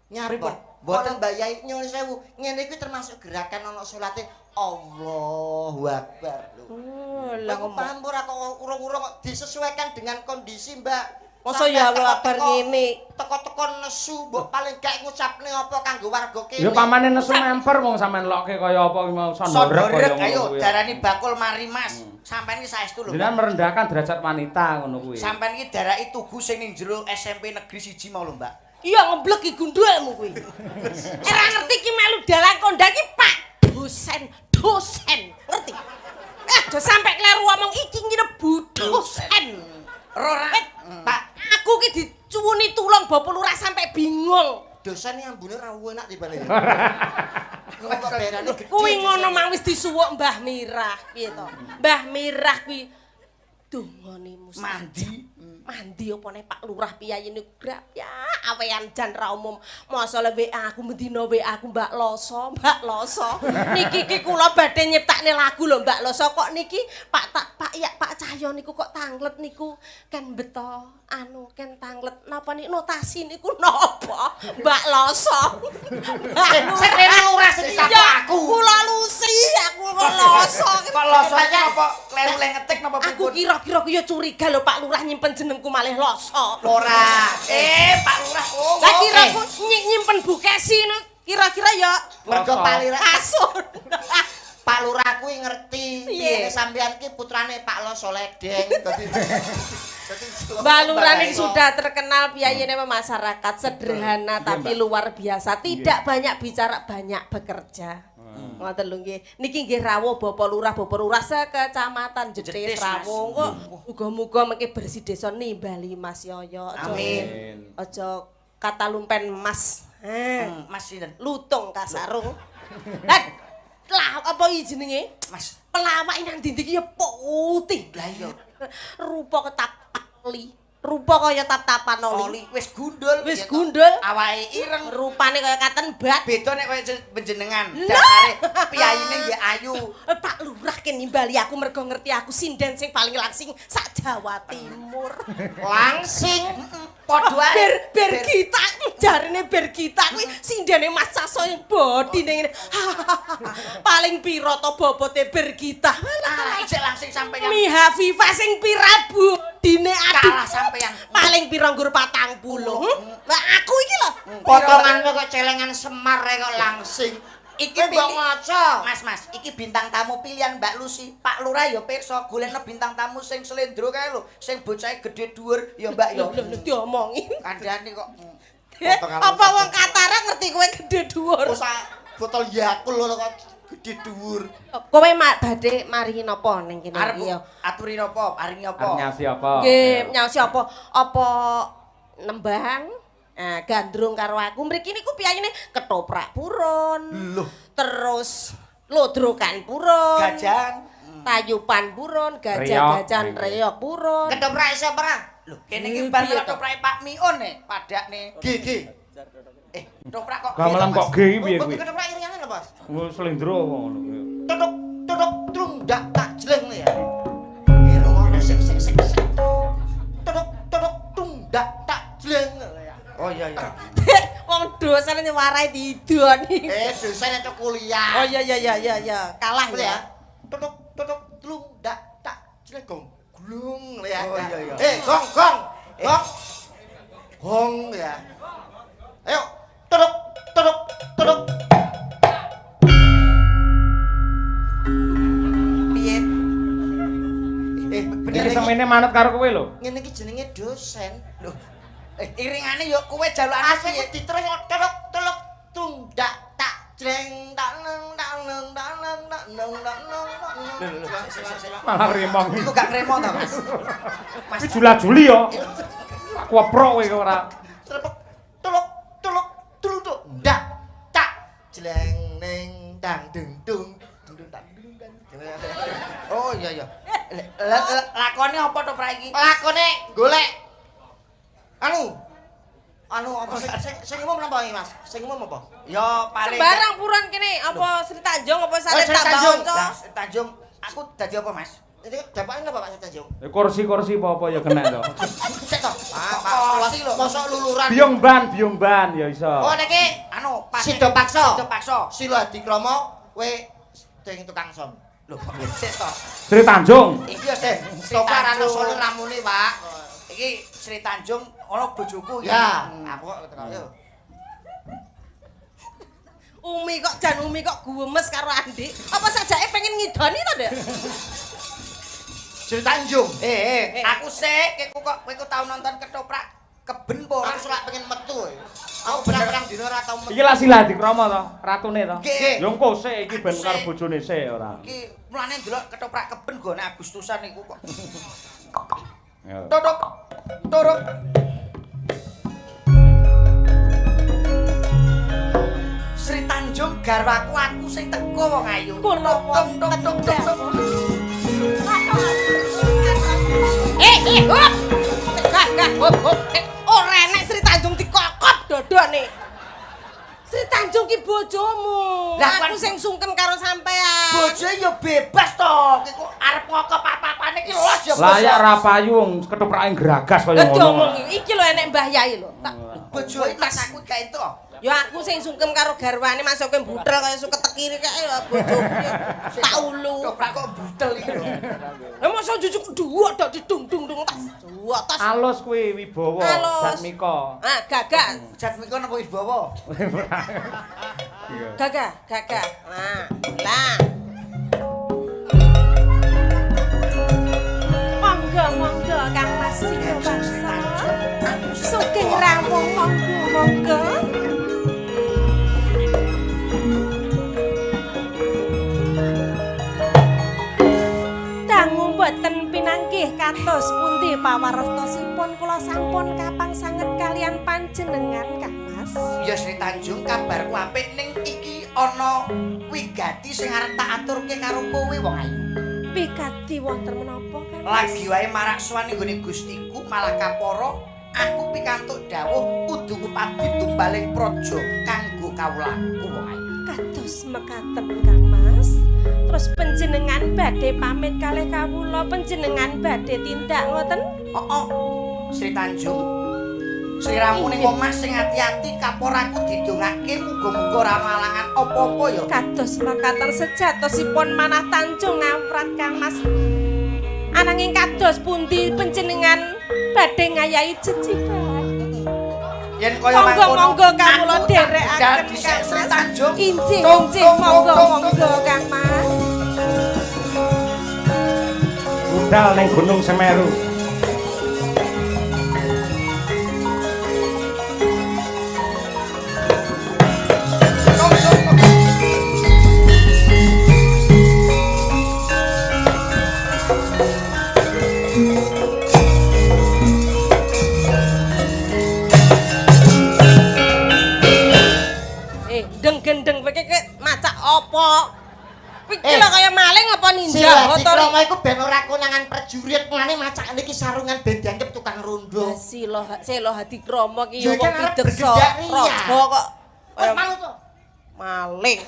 Nyapa? Mboten Mbah Yai nyuwun sewu. Ngene iki termasuk gerakan ana salate Allahu Akbar lho. Oh, lah Lah kok paham ora kok urung-urung kok disesuaikan dengan kondisi, Mbak. Masa ya Allah Akbar ngene. Teko-teko nesu mbok paling gak ngucapne apa kanggo warga kene. Ya pamane nesu memper wong sampean lokke kaya apa ki mau sondorek sondorek kaya ayo ngono kuwi. darani bakul mari Mas. Sampean iki saestu lho. Jenengan merendahkan derajat wanita ngono kuwi. Sampean iki daraki tugu sing ning jero SMP Negeri 1 mau lho, Mbak. Iya ngebleki gundulmu kuwi. Ora ngerti ki melu dalang kondang ki Pak dosen, dosen. Ngerti? Aja sampe kleru omong iki ngene bu dosen. Ora Pak, aku ki dicuwuni tulung Bapak Lurah sampe bingung. Dosen yang ambune ra enak tibane. Kuwi ngono mang wis disuwuk Mbah Mirah, piye to? Mbah Mirah kuwi dongane mustajab. Mandi. Mandi apa nek Pak Lurah piyayi niku grap ya awean jan ra umum. Masa le WA aku mendina WA aku Mbak Loso, Mbak Loso. Niki ki kula badhe nyiptakne lagu lho Mbak Loso kok niki Pak tak Pak ya Pak Cahyo niku kok tanglet niku ken beto anu ken tanglet napa niki notasi niku napa Mbak Loso. Sing rene lurah sing Iya, aku. Kula Lusi, aku kok Loso. Kok Loso iki napa kleru le ngetik napa Aku pripun? kira-kira ku ya curiga lho Pak Lurah nyimpen jenengku malih Loso. Ora. Pak Lurah. Oh. Lah kira aku nyimpen Bu Kesi no, kira-kira ya Mergo Pak Lurah kasur. Pak Lurah kuwi ngerti Piye? nek sampean ki putrane Pak Loso Ledeng. Dadi Mbak Lurah ini sudah terkenal piyayine masyarakat sederhana tapi luar biasa, tidak banyak bicara, banyak bekerja. Ngoten lho nggih. Niki nggih rawuh Bapak Lurah, Bapak Lurah sekecamatan Jetis Jetis, Mas. rawuh. Kok muga-muga mengke bersih desa nimbali Mas Yoyo. Amin. Aja kata lumpen Mas. Mas sinten? Lutung kasarung. Lah lah apa iki jenenge? Mas. Pelawak nang ndi iki ya putih. Lah iya. Rupa ketapali. Rupa kaya tap-tapan oli. Oli wis gundul. Wis ya toh. gundul. Awake ireng. Rupane kaya katen bat. Beda nek kaya panjenengan. Lah. Dasare piyayine nggih ayu. Pak Lurah ki nimbali aku mergo ngerti aku sinden sing paling langsing sak Jawa Timur. Langsing. Padha wae. Bergita jarine Bergita kuwi sindene Mas Saso yang bodine ngene. Paling pira to bobote Bergita? Alah isih langsung sampeyan. Miha Viva sing pira bodine aduh. Kalah sampeyan. Paling pira nggur 40. Lah aku iki lho. Potonganmu kok celengan Semar kok langsing. Iki mbok ngaca. Mas, Mas, iki bintang tamu pilihan Mbak Lucy. Pak Lurah ya pirsa golekno bintang tamu sing slendro kae lho, sing bocahe gedhe dhuwur ya Mbak ya. Lho diomongi. Kandhane kok. Apa wong Katara ngerti kowe gedhe dhuwur? Kok sak botol Yakult lho kok gedhe dhuwur. Kowe badhe maringi napa ning kene iki ya? Aturi napa? Paringi apa? Arep nyasi apa? Nggih, nyasi apa? Apa nembang? Nah, gandrung karo aku mriki niku piyayine ketoprak purun. Loh, terus lodrokan purun, gajan, tayupan purun, gajah-gajan reok purun. Ketoprak iso ora? Lho, kene iki bar ketoprake Pak Miun e, padakne. G G. Ketoprak kok. Gamelan kok G piye kuwi? Ketoprak iringane lho, Bos. Slendro apa ngono kuwi. Tutuk tutuk trundak tak jleng ya. Eh, rungono sik sik sik. Tutuk tutuk tundak tak jleng. Oh iya iya. Wong dosen warai didoni. Dosen itu kuliah. Oh iya iya iya iya iya, kalah ya. Tutuk tutuk tlung dak tak jleng gong glung ya. Oh iya iya. Gong gong. Gong. Gong ya. Ayo tutuk tutuk tutuk. Piye? Bener iki semene manut karo kowe lho. Ngene iki jenenge dosen. Lho. Iringane yo kowe jalukane piye? Diterus teluk teluk tundak tak jreng tak neng tak neng tak neng tak neng tak neng. Malah remong. Iku gak ngremong ta, Mas? Mas jula-juli yo. Aku eprok kowe ora. Srepek teluk teluk teluk ndak tak jleng neng dang dung dung dung tak dung dang. Oh iya iya. Lakone apa to Pra iki? Lakone golek anu apa sing umum napa iki Mas? Sing umum apa? Ya paling sembarang purun kene, apa Sri Tanjung apa Sari Tambak Onco? Lah Sri Tanjung aku dadi apa Mas? Iki dapake napa Pak Sri Tanjung? Kursi-kursi apa-apa ya kena to. Sik to. Kursi lho, mosok luluran. Biyung ban ya iso. Oh niki anu Sida Paksa. Sida Paksa. Sila Adikrama kowe sing tukang som. Lho, sik to. Sri Tanjung. Iki ya sik. Sri Tanjung solo ramune, Pak. Iki Sri Tanjung ana bojoku iki. Ya, aku kok teko yo. Umi kok jan Umi kok guwemes karo Andik. Apa sajake pengen ngidoni to, Nduk? Sri Tanjung. Aku sik kowe kok tau nonton ketoprak keben po ora? Aku selak pengen metu. Aku pirang-pirang dina ora tau metu. Iki lah Sila Adikrama to, ratune to. Nggih. Ya engko sik iki ben karo bojone sik ora. Iki mulane ndelok ketoprak keben gone Agustusan niku kok. Tutuk turuk. Sri Tanjung garwaku aku sing teko wong ayu. Kula tung tung tung tung. Hop. Gah hop hop. Ora enek Sri Tanjung dikokop dodone. Sri Tanjung ki bojomu. Lah aku sing sungkem karo sampean. Bojo ya bebas to. Ki kok arep ngokop apa-apane ki los ya. Lah ya ora payu wong ketoprake gragas kaya ngono. Iki lho enek Mbah Yai lho. Tak bojoe tas aku gak entuk. Ya aku sing sungkem karo garwane masuk kowe butel kaya suket tekiri kae ya bojoku. Tak ulu. Ketoprak kok butel iki lho. Lah mosok jujuk dhuwur tok didung-dung tas. Dua tas. Alus kuwi wibawa Jatmika. Ah, gagah. Jatmika napa wibawa? Gagah, gagah. Nah, lah. Monggo, monggo Kang Mas Sila Baksa. Sugeng rawuh monggo, monggo. Dangu mboten pinanggih kados pundi pawartosipun kula sampun kapang sanget kalian panjenengan Kang Mas. Ya Sri Tanjung kabarku apik ning iki ana wigati sing arep tak aturke karo kowe wong ayu. Wigati wonten menapa Kang Mas? Lagi wae marak sowan ning gone Gustiku malah kapara aku pikantuk dawuh kudu ngupadi tumbaling praja kanggo kawulaku wong ayu. Kados mekaten Kang Mas. Terus panjenengan badhe pamit kalih kawula, panjenengan badhe tindak ngoten? Heeh. Sri Tanjung, Sliramu ning omah sing ati-ati kapor aku didongake muga-muga ora malangan apa-apa ya. Kados makaten sejatosipun manah Tanjung Ngawrat Kang Mas. Ananging kados pundi panjenengan badhe ngayahi jejibahan? Yen kaya mangkono monggo kawula dherekaken dhisik Sri Tanjung. Injih injih monggo monggo Kang Mas. Budal ning Gunung Semeru. Gendeng kowe iki macak apa? Iki lho kaya maling apa ninja? Sila iku ben ora konangan prajurit mlane macak niki sarungan ben dianggep tukang rondo. Sila Hadikrama ki ya wong pideksa raja kok. Wis manut to. Maling.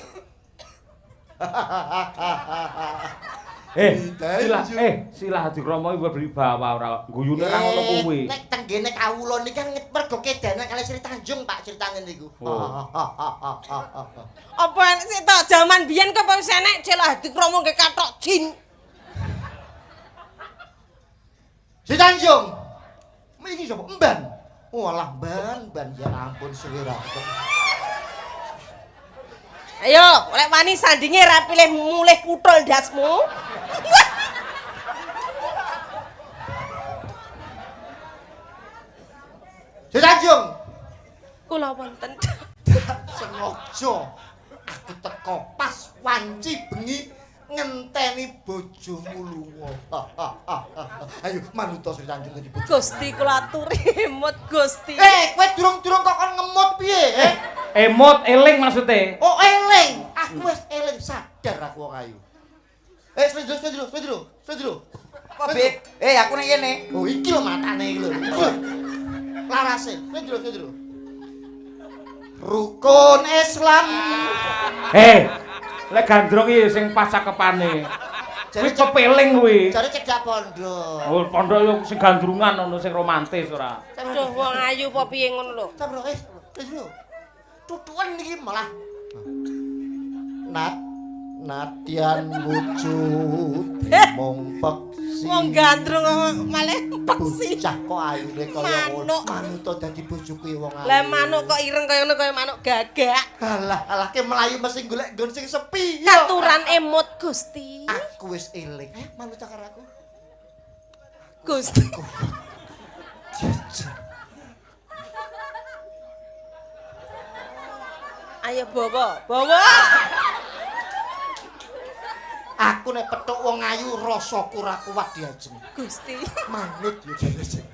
Sila Hadikrama iki berwibawa ora guyune ora ngono kuwi. Nek tenggene kawula niki kan mergo kedanan kali Sri Tanjung Pak critane niku. Apa enek sik ta jaman biyen kok wis enek Sila Hadikrama nggih kathok jin. Sri Tanjung. Iki sapa? Emban. Walah ban ban ya ampun suwe ra. Ayo, lek wani sandinge ra pilih mulih puthul ndasmu. Sri Tanjung. Kula wonten. Sengaja aku teko pas wanci bengi ngenteni bojomu lunga. Ayo manut Sri Tanjung dadi bojo. Gusti kula aturi emut Gusti. Kowe durung-durung kok kon ngemut piye? Emut eling maksude. Oh, eling. Aku wis eling sadar aku wong ayu. Sendro. Apa, Beb? Aku ning kene. Oh, iki lho matane iki lho. Iki lho. Larase. Sendro. Rukun Islam. Lek gandrung iki sing pas cakepane. Kuwi kepeling kuwi. Jare cedhak pondok. Oh, pondok yo sing gandrungan ono sing romantis ora. Duh, wong ayu apa piye ngono lho. Sabro, lho. Tutukan iki malah. Natian wujud mung peksi. Wong gandrung malah peksi. Bocah kok ayune kaya ngono. Manut dadi bojoku wong ayu. Lah manuk kok ireng kaya ngono kaya manuk gagak. Alah, alah ke mlayu mesti golek nggon sing sepi. Katuran emut Gusti. Aku wis eling. Manut karo aku. Gusti. Ayo bawa, bawa. Aku nek petuk wong ayu rasaku ora kuat diajeng. Gusti. Manut ya diajeng.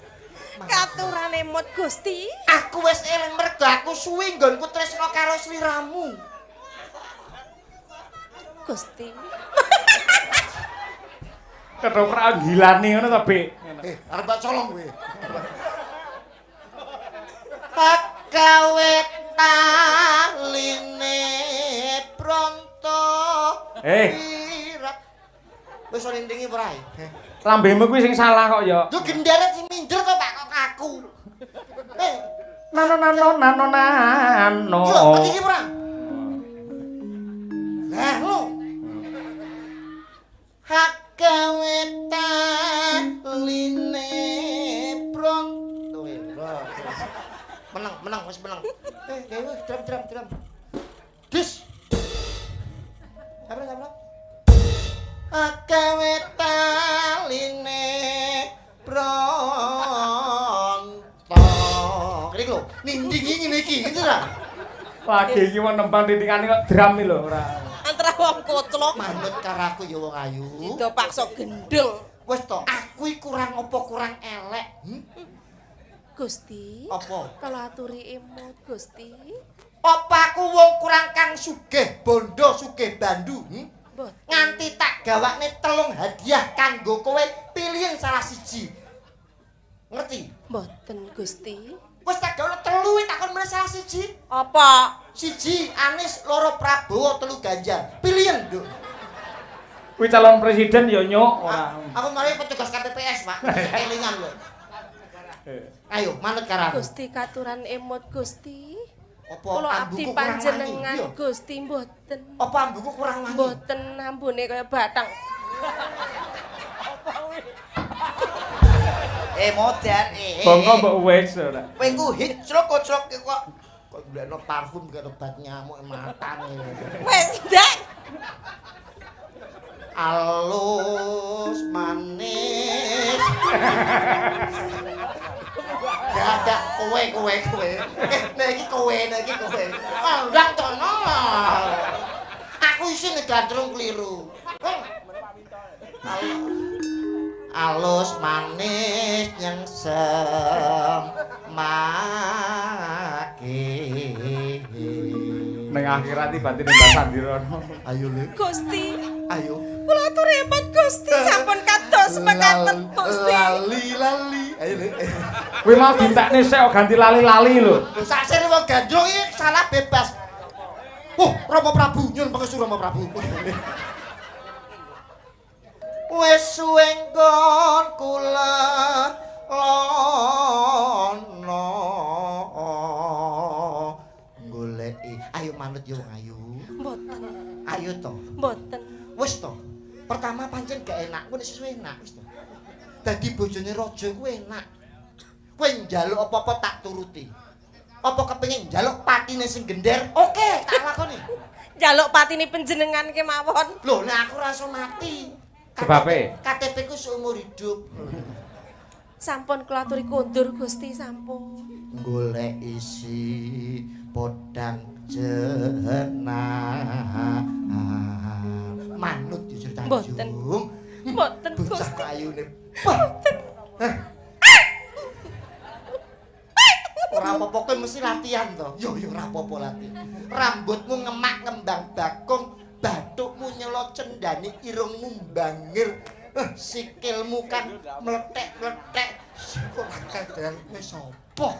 Katurane mut Gusti. Aku wis eling mergo aku suwi nggonku tresna karo sliramu. Gusti. Ketoprak gilane ngono to, Bik? Arep tak colong kowe. Tak gawe taline pronto. Wis ora ndingi ora? Lambemu kuwi sing salah kok ya. Yo gendere sing minder to Pak kok aku. Nano nano nano nano. Yo iki ora? Lah lho. Hak gawe taline pronto. Menang, menang, wis menang. Drum drum. Dis. Sabar. Agawe taline pronto. Iki lho, nindingi ngene iki, ngene ta? Lagi iki wong nembang titikane kok drum iki lho ora. Antara wong koclok manut karo aku ya wong ayu. Dida paksa gendeng. Wis to, aku iki kurang apa kurang elek? Gusti. Apa? Kalau aturi emut Gusti. Apa aku wong kurang kang sugih bondo sugih bandu? Nganti tak gawakne 3 hadiah kanggo kowe pilihan salah siji. Ngerti? Mboten Gusti. Wis tak gawakne 3 takon meneh salah siji. Apa? 1 Anies, 2 Prabowo, 3 Ganjar. Pilihan, Nduk. Kuwi calon presiden ya nyuk ora. Aku mari petugas KPPS, Pak. Kelingan lho. Ayo manut karo aku. Gusti katuran emot Gusti. Apa Kula abdi ambuku kurang wangi? panjenengan Gusti mboten. Apa ambuku kurang wangi? Mboten ambune kaya batang. Modar Bongko mbok wis ora. Kowe ku hicruk kocrok kok kok golekno parfum karo obat nyamuk matane. Wis ndak. Alus manis. Gak kowe. Nek iki kowe, nek iki kowe. Ndang tono. Aku isin gandrung kliru. Alus manis nyengsem maki. Ning akhirat iki batine Mbah Sandirono. Ayo Le. Gusti. Ayo. Kula atur emot Gusti sampun kados mekaten Gusti. Lali. Ayo Le. Kuwi mau dintekne sik kok ganti lali-lali lho. Lho sak sir wong gandrung iki salah bebas. Wah, Rama Prabu nyun pangestu Rama Prabu. Wis suwe nggon kula lono goleki. Ayo manut yo wong ayu. Mboten. Ayo to. Mboten. Wis to. Pertama pancen gak enak, kuwi sesuai enak wis to. Dadi bojone raja kuwi enak. Kowe njaluk apa-apa tak turuti. Apa kepengin njaluk patine sing gender? Oke, tak lakoni. Njaluk patine panjenengan kemawon. Lho, nek aku ora iso mati. Sebabe? KTP ku seumur hidup. Sampun kula aturi kondur Gusti sampun. Golek isi podang jenang. Manut yo Sri Tanjung. Mboten Gusti. Bocah ayune. Mboten. Ora apa-apa kowe mesti latihan to. Yo yo ora apa-apa latihan. Rambutmu ngemak ngembang bakung, bathukmu nyelot cendani, irungmu bangir, sikilmu kan mlethek-mlethek. Ora kadang kowe sapa?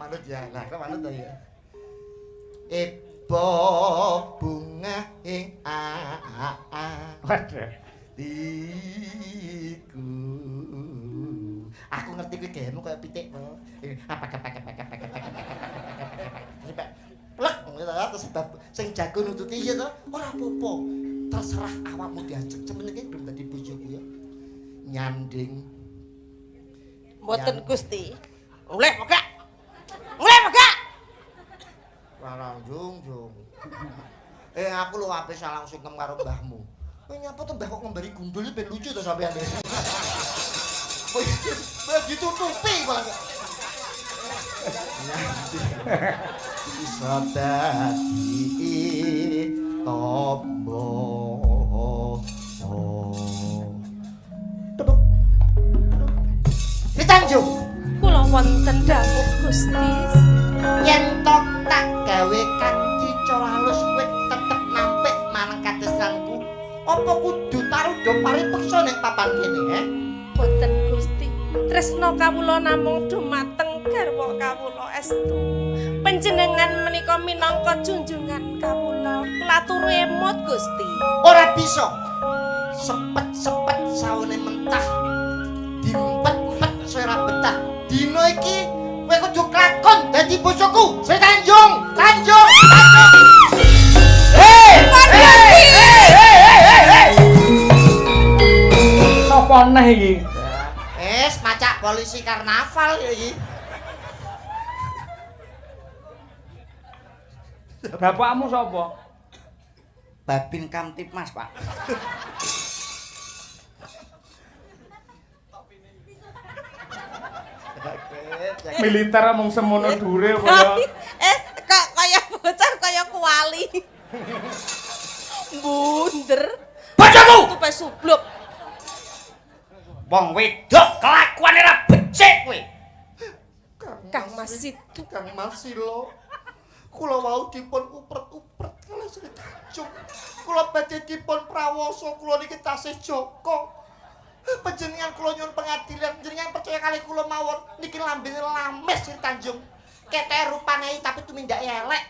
Manut ya, lah manut to ya. Ebo bunga ing a a. Waduh. Iku. Aku ngerti kuwi gayemu kaya pitik to. Apa apa apa apa apa apa apa. Plek terus sing jago nututi ya to. Ora apa-apa. Terserah awakmu diajeng. Semenenge belum dadi bojoku ya. Nyanding. Mboten Gusti. Mulih mogak. Mulih mogak. Ora jung-jung. Aku lho ape salah sungkem karo mbahmu. Kowe nyapa to mbah kok ngembari gundul ben lucu to sampean. Mbah ditutupi malah. Bisa dadi tombo. Sri Tanjung. Kula wonten dawuh Gusti. Yen to tak gawe kanthi cara halus kowe tetep nampik marang katresnanku. Apa kudu tarudha paripeksa ning papan kene, he? Boten Gusti. Tresna kawula namung dumateng garwa kawula estu. Panjenengan menika minangka junjungan kawula. Kula aturu emot Gusti. Ora bisa. Sepet-sepet saune mentah. Dimpet-empet ora betah. Dina iki kowe kudu klakon dadi bojoku. Sri Tanjung, Tanjung, Tanjung. Hei! Hei! Sopo neh iki? Wis macak polisi karnaval iki. Bapakmu sapa? Babin Kamtibmas, Pak. Militer mung semono dure apa ya? Kok kaya bocah kaya kuali. Bunder. Bojoku! Tupe subluk. Wong wedok kelakuane ra becik kowe. Kang Mas Situ, Kang Mas Silo. Kula wau dipun upret-upret kalih Sri Tanjung. Kula badhe dipun prawasa kula niki tasih jaka. Panjenengan kula nyuwun pengadilan, panjenengan percaya kalih kula mawon niki lambene lames Sri Tanjung. Keteke rupane tapi tumindake elek.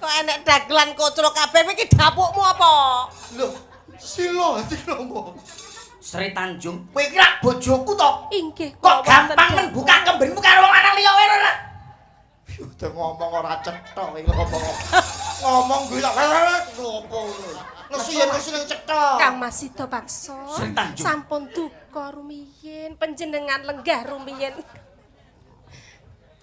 Kok enek dagelan kocrok kabeh iki dapukmu apa? Lho, Silo ati ngomong. Sri Tanjung, kowe iki rak bojoku to? Inggih. Kok gampang men buka kembenmu karo wong lanang liya wae ora? Udah ngomong ora cetha iki ngomong. Ngomong kuwi tak opo ngono. Nesu yen nesu ning cetha. Kang Mas Sida Paksa. Sri Tanjung. Sampun duka rumiyin, panjenengan lenggah rumiyin.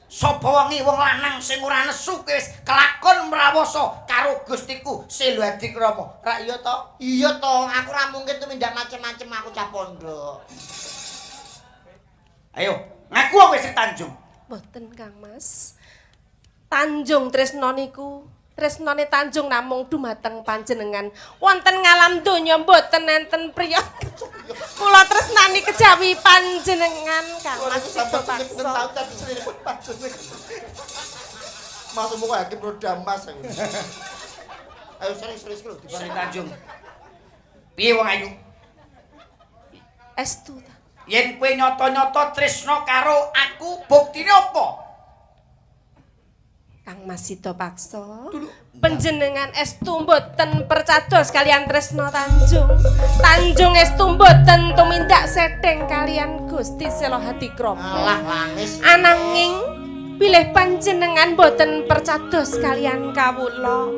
Sapa wonge wong lanang sing ora nesu kowe wis kelakon mrawasa karo Gustiku Selo Adikrama. Rak iya to? Iya to, aku ora mungkin tumindak macem-macem aku cah pondok. Ayo, ngaku kowe Sri Tanjung. Mboten Kang Mas. Tanjung tresna niku, tresnane Tanjung namung dumateng panjenengan. Wonten ngalam donya mboten enten priya. Kula tresnani kejawi panjenengan Kang Mas Sida Paksa. Mas muka hakim roda mas. Ayo serius-serius lho. Sri Tanjung. Piye wong ayu? Estu ta. Yen kowe nyata-nyata tresna karo aku, buktine apa? Kang Mas Sida Paksa, panjenengan estu mboten percados kalian tresna Tanjung. Tanjung estu mboten tumindak sedeng kalian Gusti Selo Hadikrama. Alah langis. Ananging bilih panjenengan mboten percados kalian kawula,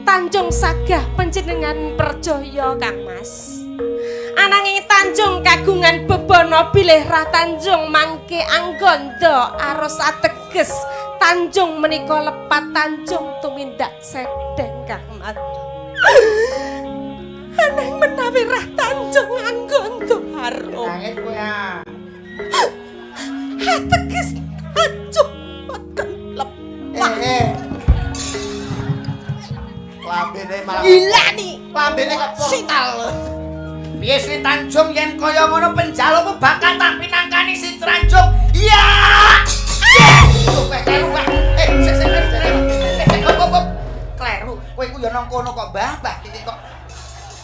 Tanjung sagah panjenengan percaya Kang Mas. Ananging Tanjung kagungan bebana bilih Rah Tanjung mangke anggondo aros ateges Tanjung menika lepat Tanjung tumindak sedeng Kang Mas. Anang menawi Rah Tanjung anggondo aros Nangis kowe ah. ateges Tanjung boten lepat. Lambene malah Gila nih. Lambene kok portal. Piye Sri Tanjung yen kaya ngono penjalukmu bakal tak pinangkani Sri Tanjung. Iya. Kleru, sik sik sik. Kleru, kowe iku ya nang kono kok Mbah, Mbah iki kok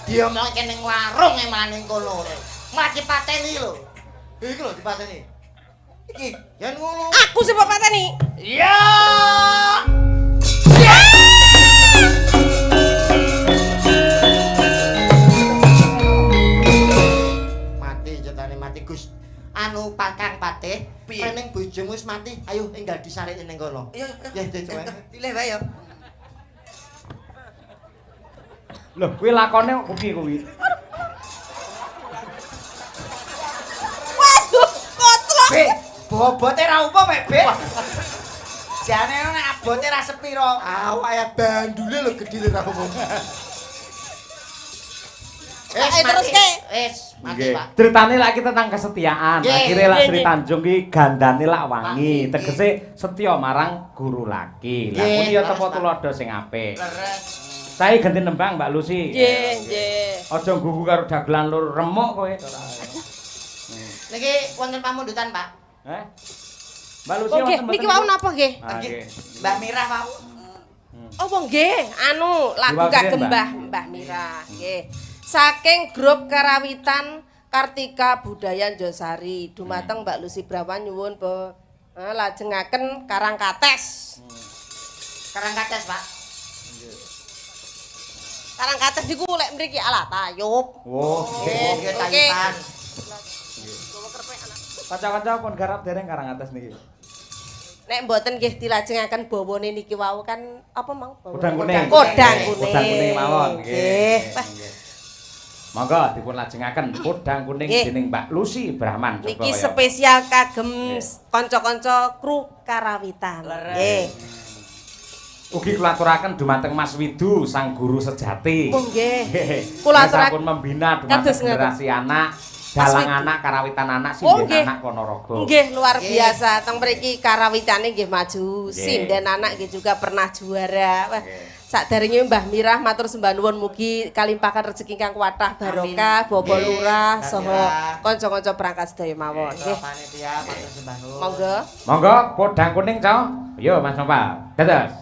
diomongke ning warung e malah ning kono. Malah dipateni lho. Iki lho dipateni. Iki yen ngono. Aku sing mbok pateni. Iya. Mati cetane mati Gus. Anu Kang Patih, ning bojomu wis mati, ayo enggal disareke ning kono. Iya, ya coba. Pilih wae ya. Lho, kuwi lakone kok piye kuwi? Waduh, kotrok. Be, bobote ra umum mek, Be. Jane nek abote ra sepiro. Awake bandule lho gedhe lho ra umum. Terus ke. Wis, mati, Pak. Critane lak iki tentang kesetiaan. Akhire lak Sri Tanjung ki gandane lak wangi, tegese setya marang guru laki. Lah kuwi ya tepa tuladha sing apik. Leres. Saya ganti nembang Mbak Lucy. Nggih, nggih. Aja nggugu karo dagelan lur remuk kowe. Niki wonten pamundutan, Pak. Heh. Mbak Lucy wonten. Niki wau napa nggih? Mbak Mirah wau. Oh, nggih, anu lagu kagem Mbah Mirah. Nggih. Saking grup Karawitan Kartika Budaya Njosari dumateng Mbak Lucy Brawan nyuwun lajengaken Karangkates. Karangkates, Pak. Karangkates niku lek mriki ala tayub. Oh, nggih tayuban. Kanca-kanca pun garap dereng Karangkates niki. Nek mboten nggih dilajengaken bawane niki wau kan apa mang? Kodang kuning. Kodang kuning. Kodang kuning mawon nggih. Monggo dipun lajengaken Podang Kuning dening Mbak Lucy Brahman. Niki spesial kagem kanca-kanca kru Karawitan. Nggih. Ugi kula aturaken dumateng Mas Widu sang guru sejati. Oh nggih. Kula aturaken membina dumateng generasi anak, dalang anak, karawitan anak, sinden anak Ponorogo. Nggih, luar biasa. Teng mriki karawitane nggih maju, sinden anak nggih juga pernah juara. Wah. Sakderenge Mbah Mirah matur sembah nuwun mugi kalimpahan rezeki ingkang kathah barokah, Bapak Lurah saha kanca-kanca perangkat sedaya mawon. Nggih. Panitia matur sembah nuwun. Monggo. Monggo Podang Kuning, Cok. Yo Mas Nopal. Dados.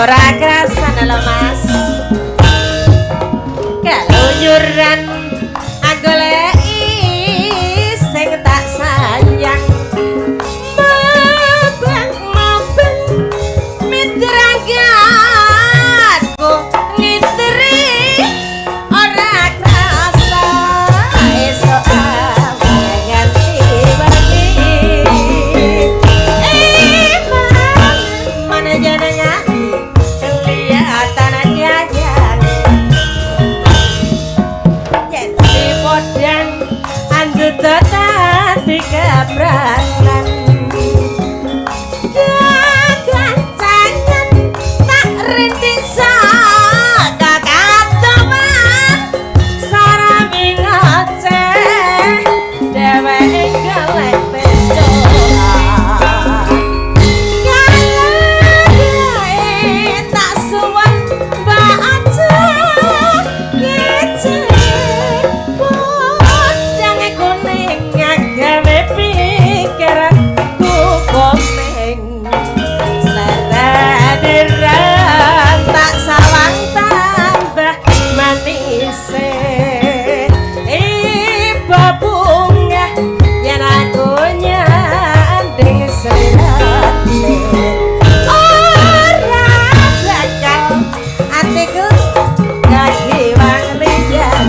Ora krasan lho Mas. Kalunyuran goleki sing tak sayang. Mabang-mabang midragatku ngitri ora krasa esuk awan nganti wengi. Mana jenengan kelihatan nyanyang yen si podang andut tadi kepranan kakancangan tak rintik saka katoman sarami ngoceh dheweke golek pecolan. Kaladae tak suwun mbak aja ngece podange kuning agawe pikiranku komeng selera tak sawang tambah manise. Ibu bunga yen aku nyanding slirane ora bakal atiku kagiwang liyan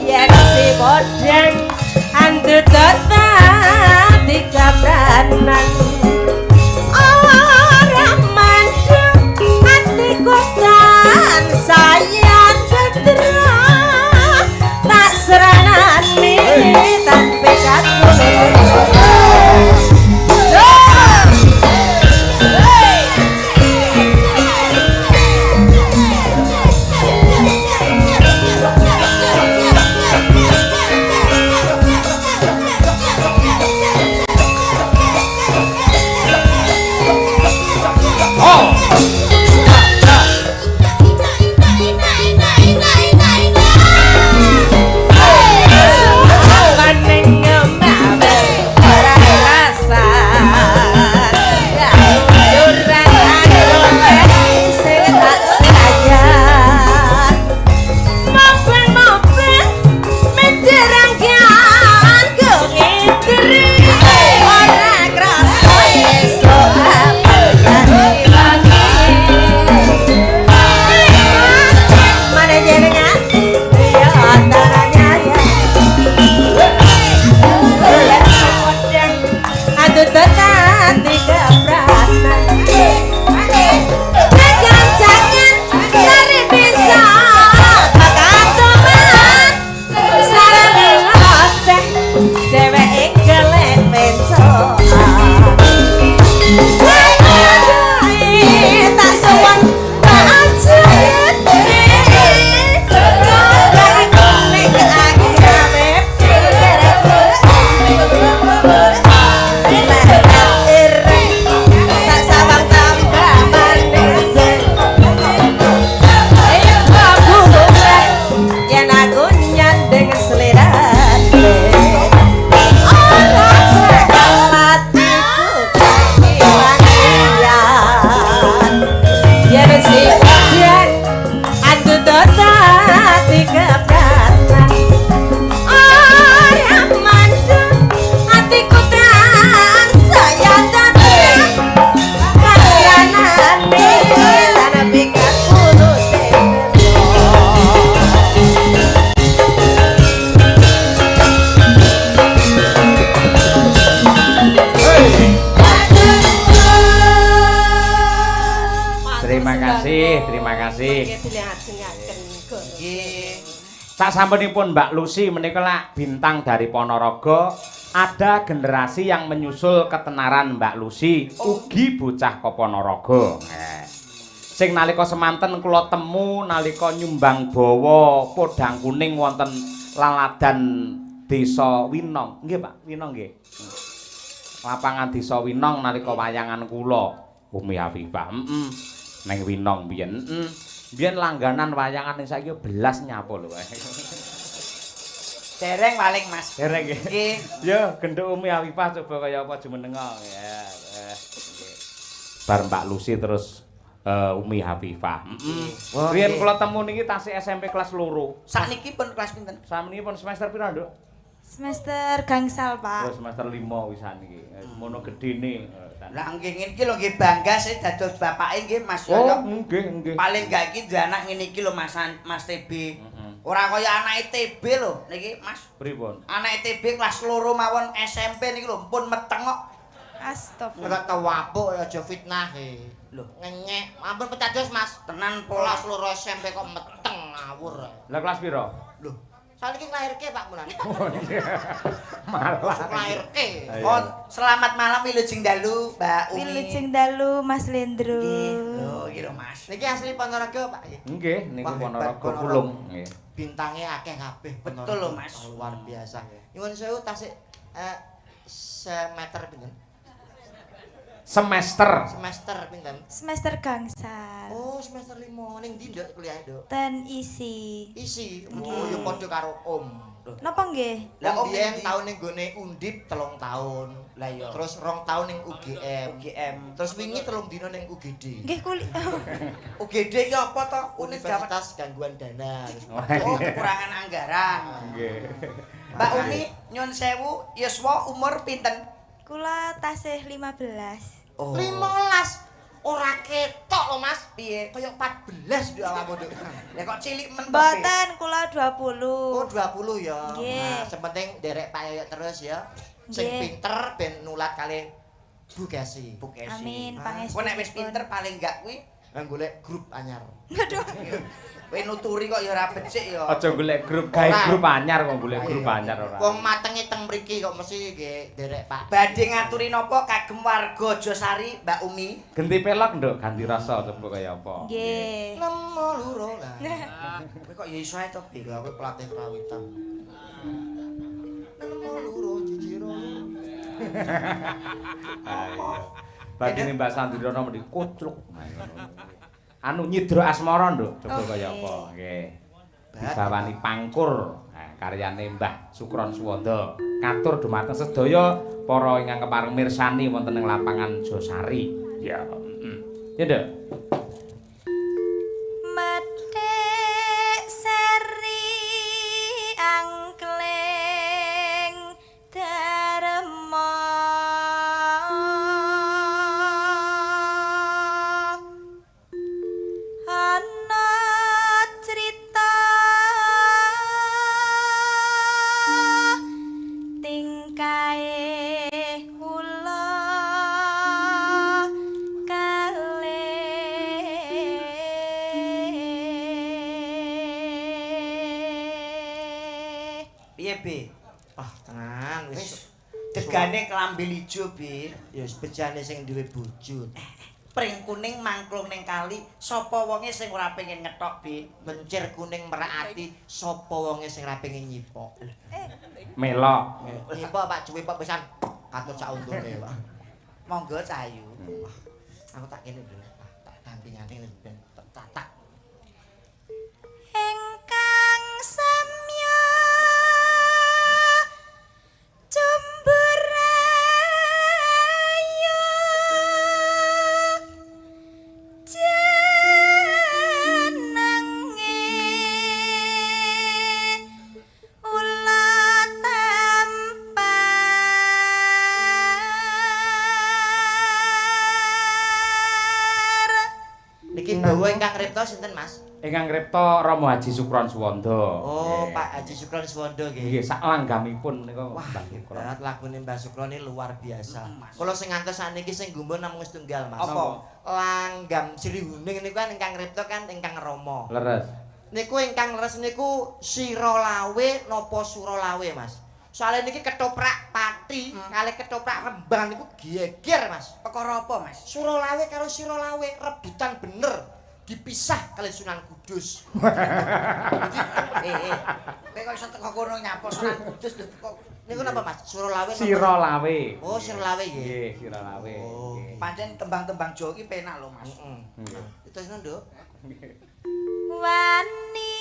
yen si podang andut tadi kabranan ora mandek atiku tansah tentra tak seranane tanpa Terima kasih. Sak sampunipun Mbak Lucy menika lak bintang dari Ponorogo, ada generasi yang menyusul ketenaran Mbak Lucy, ugi bocah ko Ponorogo. Sing nalika semanten kula temu nalika nyumbang bawa podang kuning wonten laladan Desa Winong. Nggih, Pak, Winong nggih. Lapangan Desa Winong nalika wayangan kula Umi Afifah. Neng Winong biyen. Biyen langganan wayangan ning saiki belas nyapa lho. Dereng paling Mas. Dereng nggih. Nggih. Yo genduk Umi Afifah coba kaya apa jumenenga. Ya, nggih. Bar Mbak Lucy terus Umi Hafifah. Riyen kula temu niki tasih SMP kelas 2. Sakniki pun kelas pinten? Sakniki pun semester pira, Nduk? Semester gangsal, Pak. Oh, semester 5 wisan iki. Mono gedene. Lah nggih ngene iki lho nggih bangga sih dados bapake nggih Mas Yoyo. Oh, nggih, nggih. Paling gak iki duwe anak ngene iki lho Mas Mas TB. Ora kaya anake TB lho niki Mas. Pripun? Anake TB kelas 2 mawon SMP niki lho pun meteng kok. Astagfirullah. Ora tewapuk aja fitnah e. Lho, ngenyek. Ampun pecados Mas. Tenan kelas 2 SMP kok meteng ngawur. Lah kelas pira? Lho, saiki nglairke Pak Mulan. Oh iya. Malah nglairke. Oh, selamat malam wilujeng dalu Mbak Umi. Wilujeng dalu Mas Lendro. Nggih. Lho, iki lho Mas. Niki asli Ponorogo Pak. Nggih, niku Ponorogo Pulung. Nggih. Bintange akeh kabeh. Betul lho Mas. Luar biasa. Nyuwun sewu tasik semeter pinten? Semester. Semester pinten? Semester gangsal. Oh, semester 5. Ning ndi, Nduk, kuliahe, Nduk? Ten isi. Isi. Oh, ya padha karo Om. Napa nggih? Lah Om biyen taun ning gone Undip 3 tahun. Lah iya. Terus 2 tahun ning UGM. UGM. Terus wingi 3 dina ning UGD. Nggih kuliah. UGD ki apa to? Universitas Gangguan Dana. Oh, kekurangan anggaran. Nggih. Mbak Umi nyun sewu yuswa umur pinten? Kula tasih 15. Oh. 15 ora ketok lho Mas. Piye? Kaya 14 nduk awakmu nduk. Lah kok cilik men to? Mboten, kula 20. Oh, 20 ya. Nah, sing penting nderek Pak Yoyo terus ya. Sing pinter ben nulat kalih Bu Kesi. Bu Kesi. Amin, pangestu. Kowe nek wis pinter paling enggak kuwi golek grup anyar. Aduh. Kowe nuturi kok ya ora becik ya. Aja golek grup, gawe grup anyar kok golek grup anyar ora. Wong matenge teng mriki kok mesti nggih nderek Pak. Badhe ngaturi napa kagem warga Josari Mbak Umi? Genti pelok nduk, ganti rasa coba kaya apa. Nggih. Nemo loro lah. Kowe kok ya iso ae to, Bi. Lha aku pelatih kerawitan. Nemo loro jijiro. Badine Mbak Sandriana mendhi kucluk. Anu Nyidra Asmara nduk, coba kaya apa. Nggih. Dibawani Pangkur, karyane Mbah Sukron Suwanda. Katur dumateng sedaya para ingkang kepareng mirsani wonten ing lapangan Josari. Ya, heeh. Ya, Nduk. Methik seri angkling darma degane klambi ijo, Bi. Ya wis bejane sing duwe bojo. Pring kuning mangklung ning kali, sapa wonge sing ora pengen ngetok, Bi? Mencir kuning merak ati, sapa wonge sing ora pengen nyipok? Melok. Nyipok Pak cuwi pak pisan katut sak untune, Pak. Monggo Cahayu. Aku tak kene lho. Tak ganti-ganti ben tatak. Ingkang samya cumburayu jenenge ula tampar. Niki bawa ingkang ngripta sinten Mas? Ingkang ngripta Rama Haji Sukron Suwanda. Oh, Pak Haji Sukron Suwanda nggih. Nggih, sak langgamipun nika Mbah Sukron. Wah, lagune Mbah Sukron ini luar biasa. Kula sing ngantos sakniki sing gumun namung setunggal, Mas. Apa? Langgam Sri Huning niku kan ingkang ngripta kan ingkang Rama. Leres. Niku ingkang leres niku Siralawe napa Suralawe, Mas? Soale niki ketoprak Pati kalih ketoprak Rembang niku geger, Mas. Perkara apa, Mas? Suralawe karo Siralawe rebutan bener. Dipisah kali Sunan Kudus. Kowe kok iso teko kono nyapa Sunan Kudus lho kok. Niku napa Mas? Suralawe. Siralawe. Oh, Siralawe nggih. Nggih, Siralawe. Pancen tembang-tembang Jawa iki penak lho, Mas. Heeh. Terus Nduk. Wani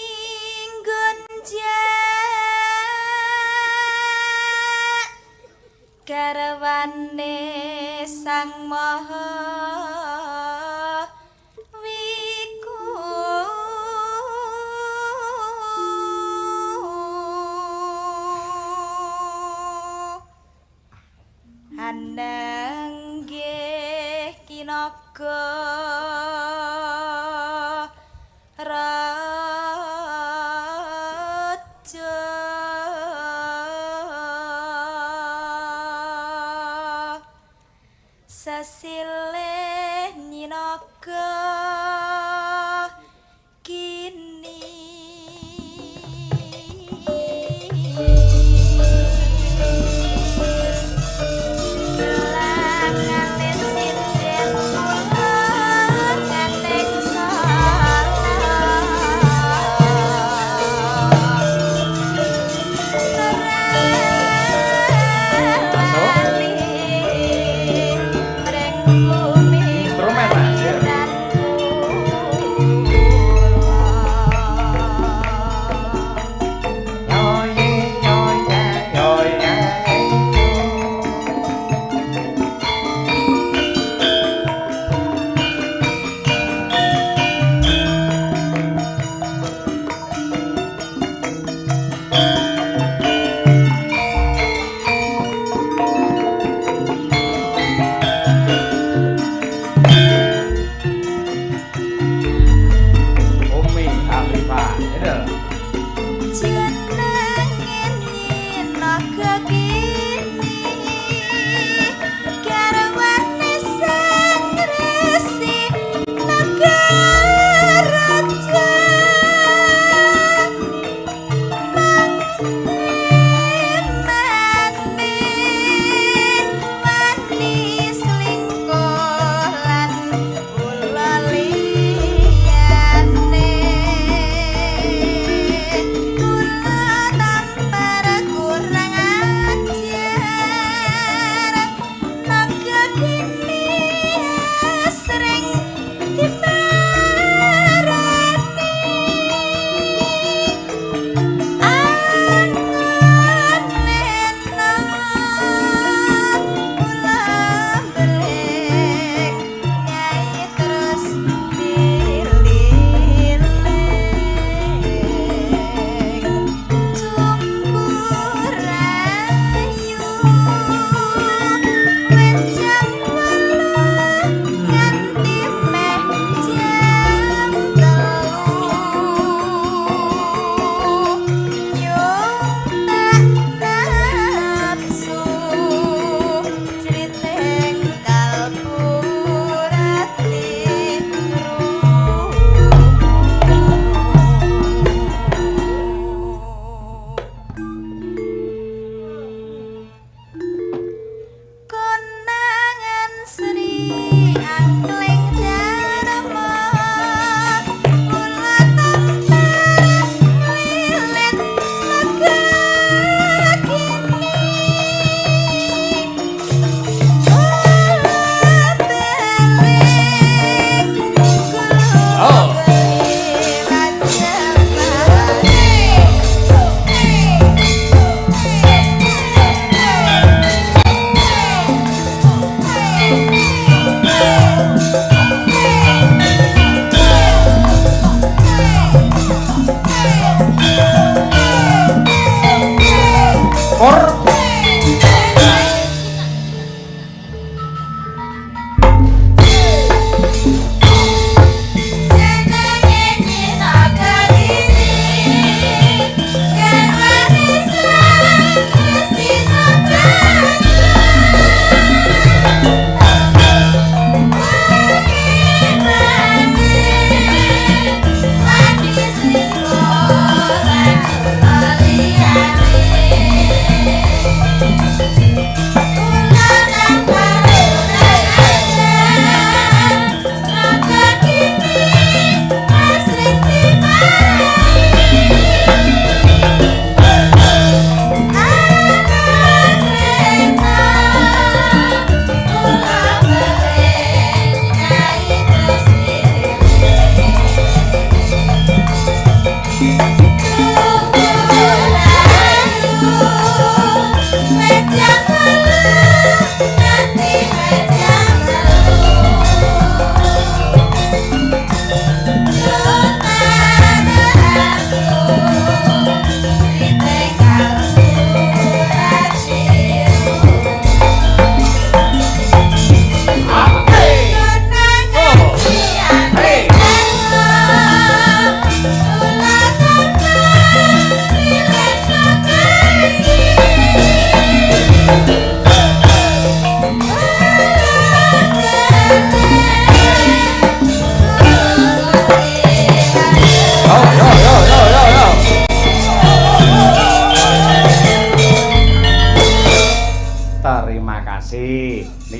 gonjak garwane Sang Maha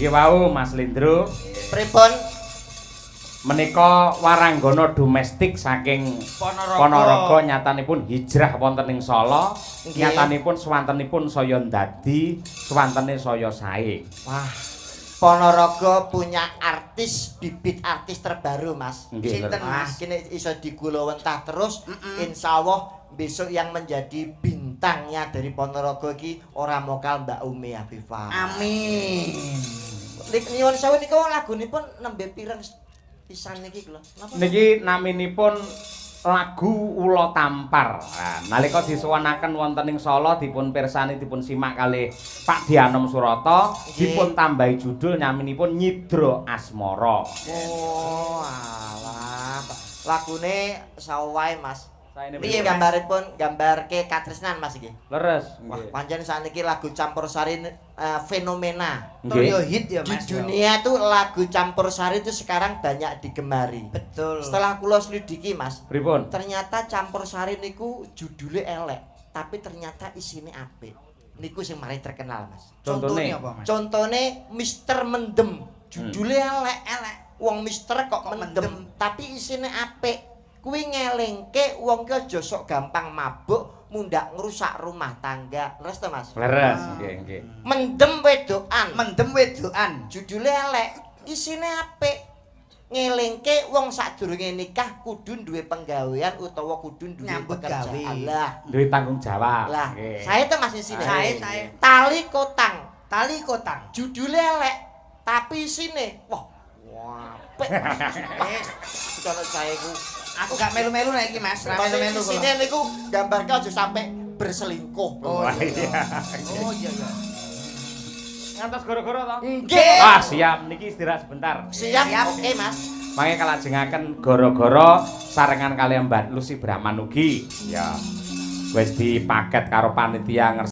Niki wau Mas Lindro. Pripun? Menika waranggana domestik saking Ponorogo. Ponorogo nyatanipun hijrah wonten ing Solo, Nggih. nyatanipun swantenipun saya ndadi, swantene saya sae. Wah, Ponorogo punya artis, bibit artis terbaru, Mas. Nggih. Sinten, Leres. Wah, Mas? kini iso digulawentah terus. Insya Allah besok yang menjadi bintangnya dari Ponorogo iki ora mokal Mbak Umi Afifah. Amin. Lik nyuwun sewu, niku lagunipun nembe pireng pisan niki kula. Napa? Niki naminipun lagu Ula Tampar. Nah, nalika disuwunaken wonten ing Solo dipun pirsani, dipun simak kalih Pak Dianom Surata, dipun tambahi judul naminipun Nyidra Asmara. Oh, alah. Lagune sawae, Mas. Saene Niki Piye, Mas? gambaripun gambarke katresnan, Mas, iki. Leres. Wah, pancen sakniki lagu campur sari fenomena. Tur yo hit ya, Di Mas. dunia tuh lagu campur sari itu sekarang banyak digemari. Betul. Setelah kula selidiki, Mas, Pripun? Ternyata campur sari niku judulnya elek, tapi ternyata isine apik. Niku sing mari terkenal, Mas. Contone. Apa, Mas? Contone Mister Mendem, judulnya elek. Elek. Wong Mister kok, Kok mendem, mendem. Tapi isine apik. Kuwi ngelingke wong ki aja sok gampang mabuk, mundak ngrusak rumah tangga. Leres to, Mas? Leres, nggih, nggih. Mendem wedokan. Mendem wedokan. Judulnya elek, isine apik. Ngelingke wong sadurunge nikah kudu duwe penggawean utawa kudu duwe Nyambut pekerjaan. gawe. Lah, Duwe tanggung jawab. lah. Nggih. Saya tuh, Mas, isine. Sae, sae. Tali kotang. Tali kotang. Judulnya elek, tapi isine wah, apik. Wis, Cara saya ku. Aku gak melu-melu nek iki, Mas. Ra melu-melu kula. Isine niku gambarke aja sampai berselingkuh. Oh Wah, iya. iya. Oh iya iya. Ngantos goro-goro to? Nggih. Ah, siap. Niki istirahat sebentar. Siap, Siap. oke, Mas. Mangke kalajengaken goro-goro sarengan kaliyan Mbak Lucy Brahman ugi. Ya. Wis dipaket karo panitia.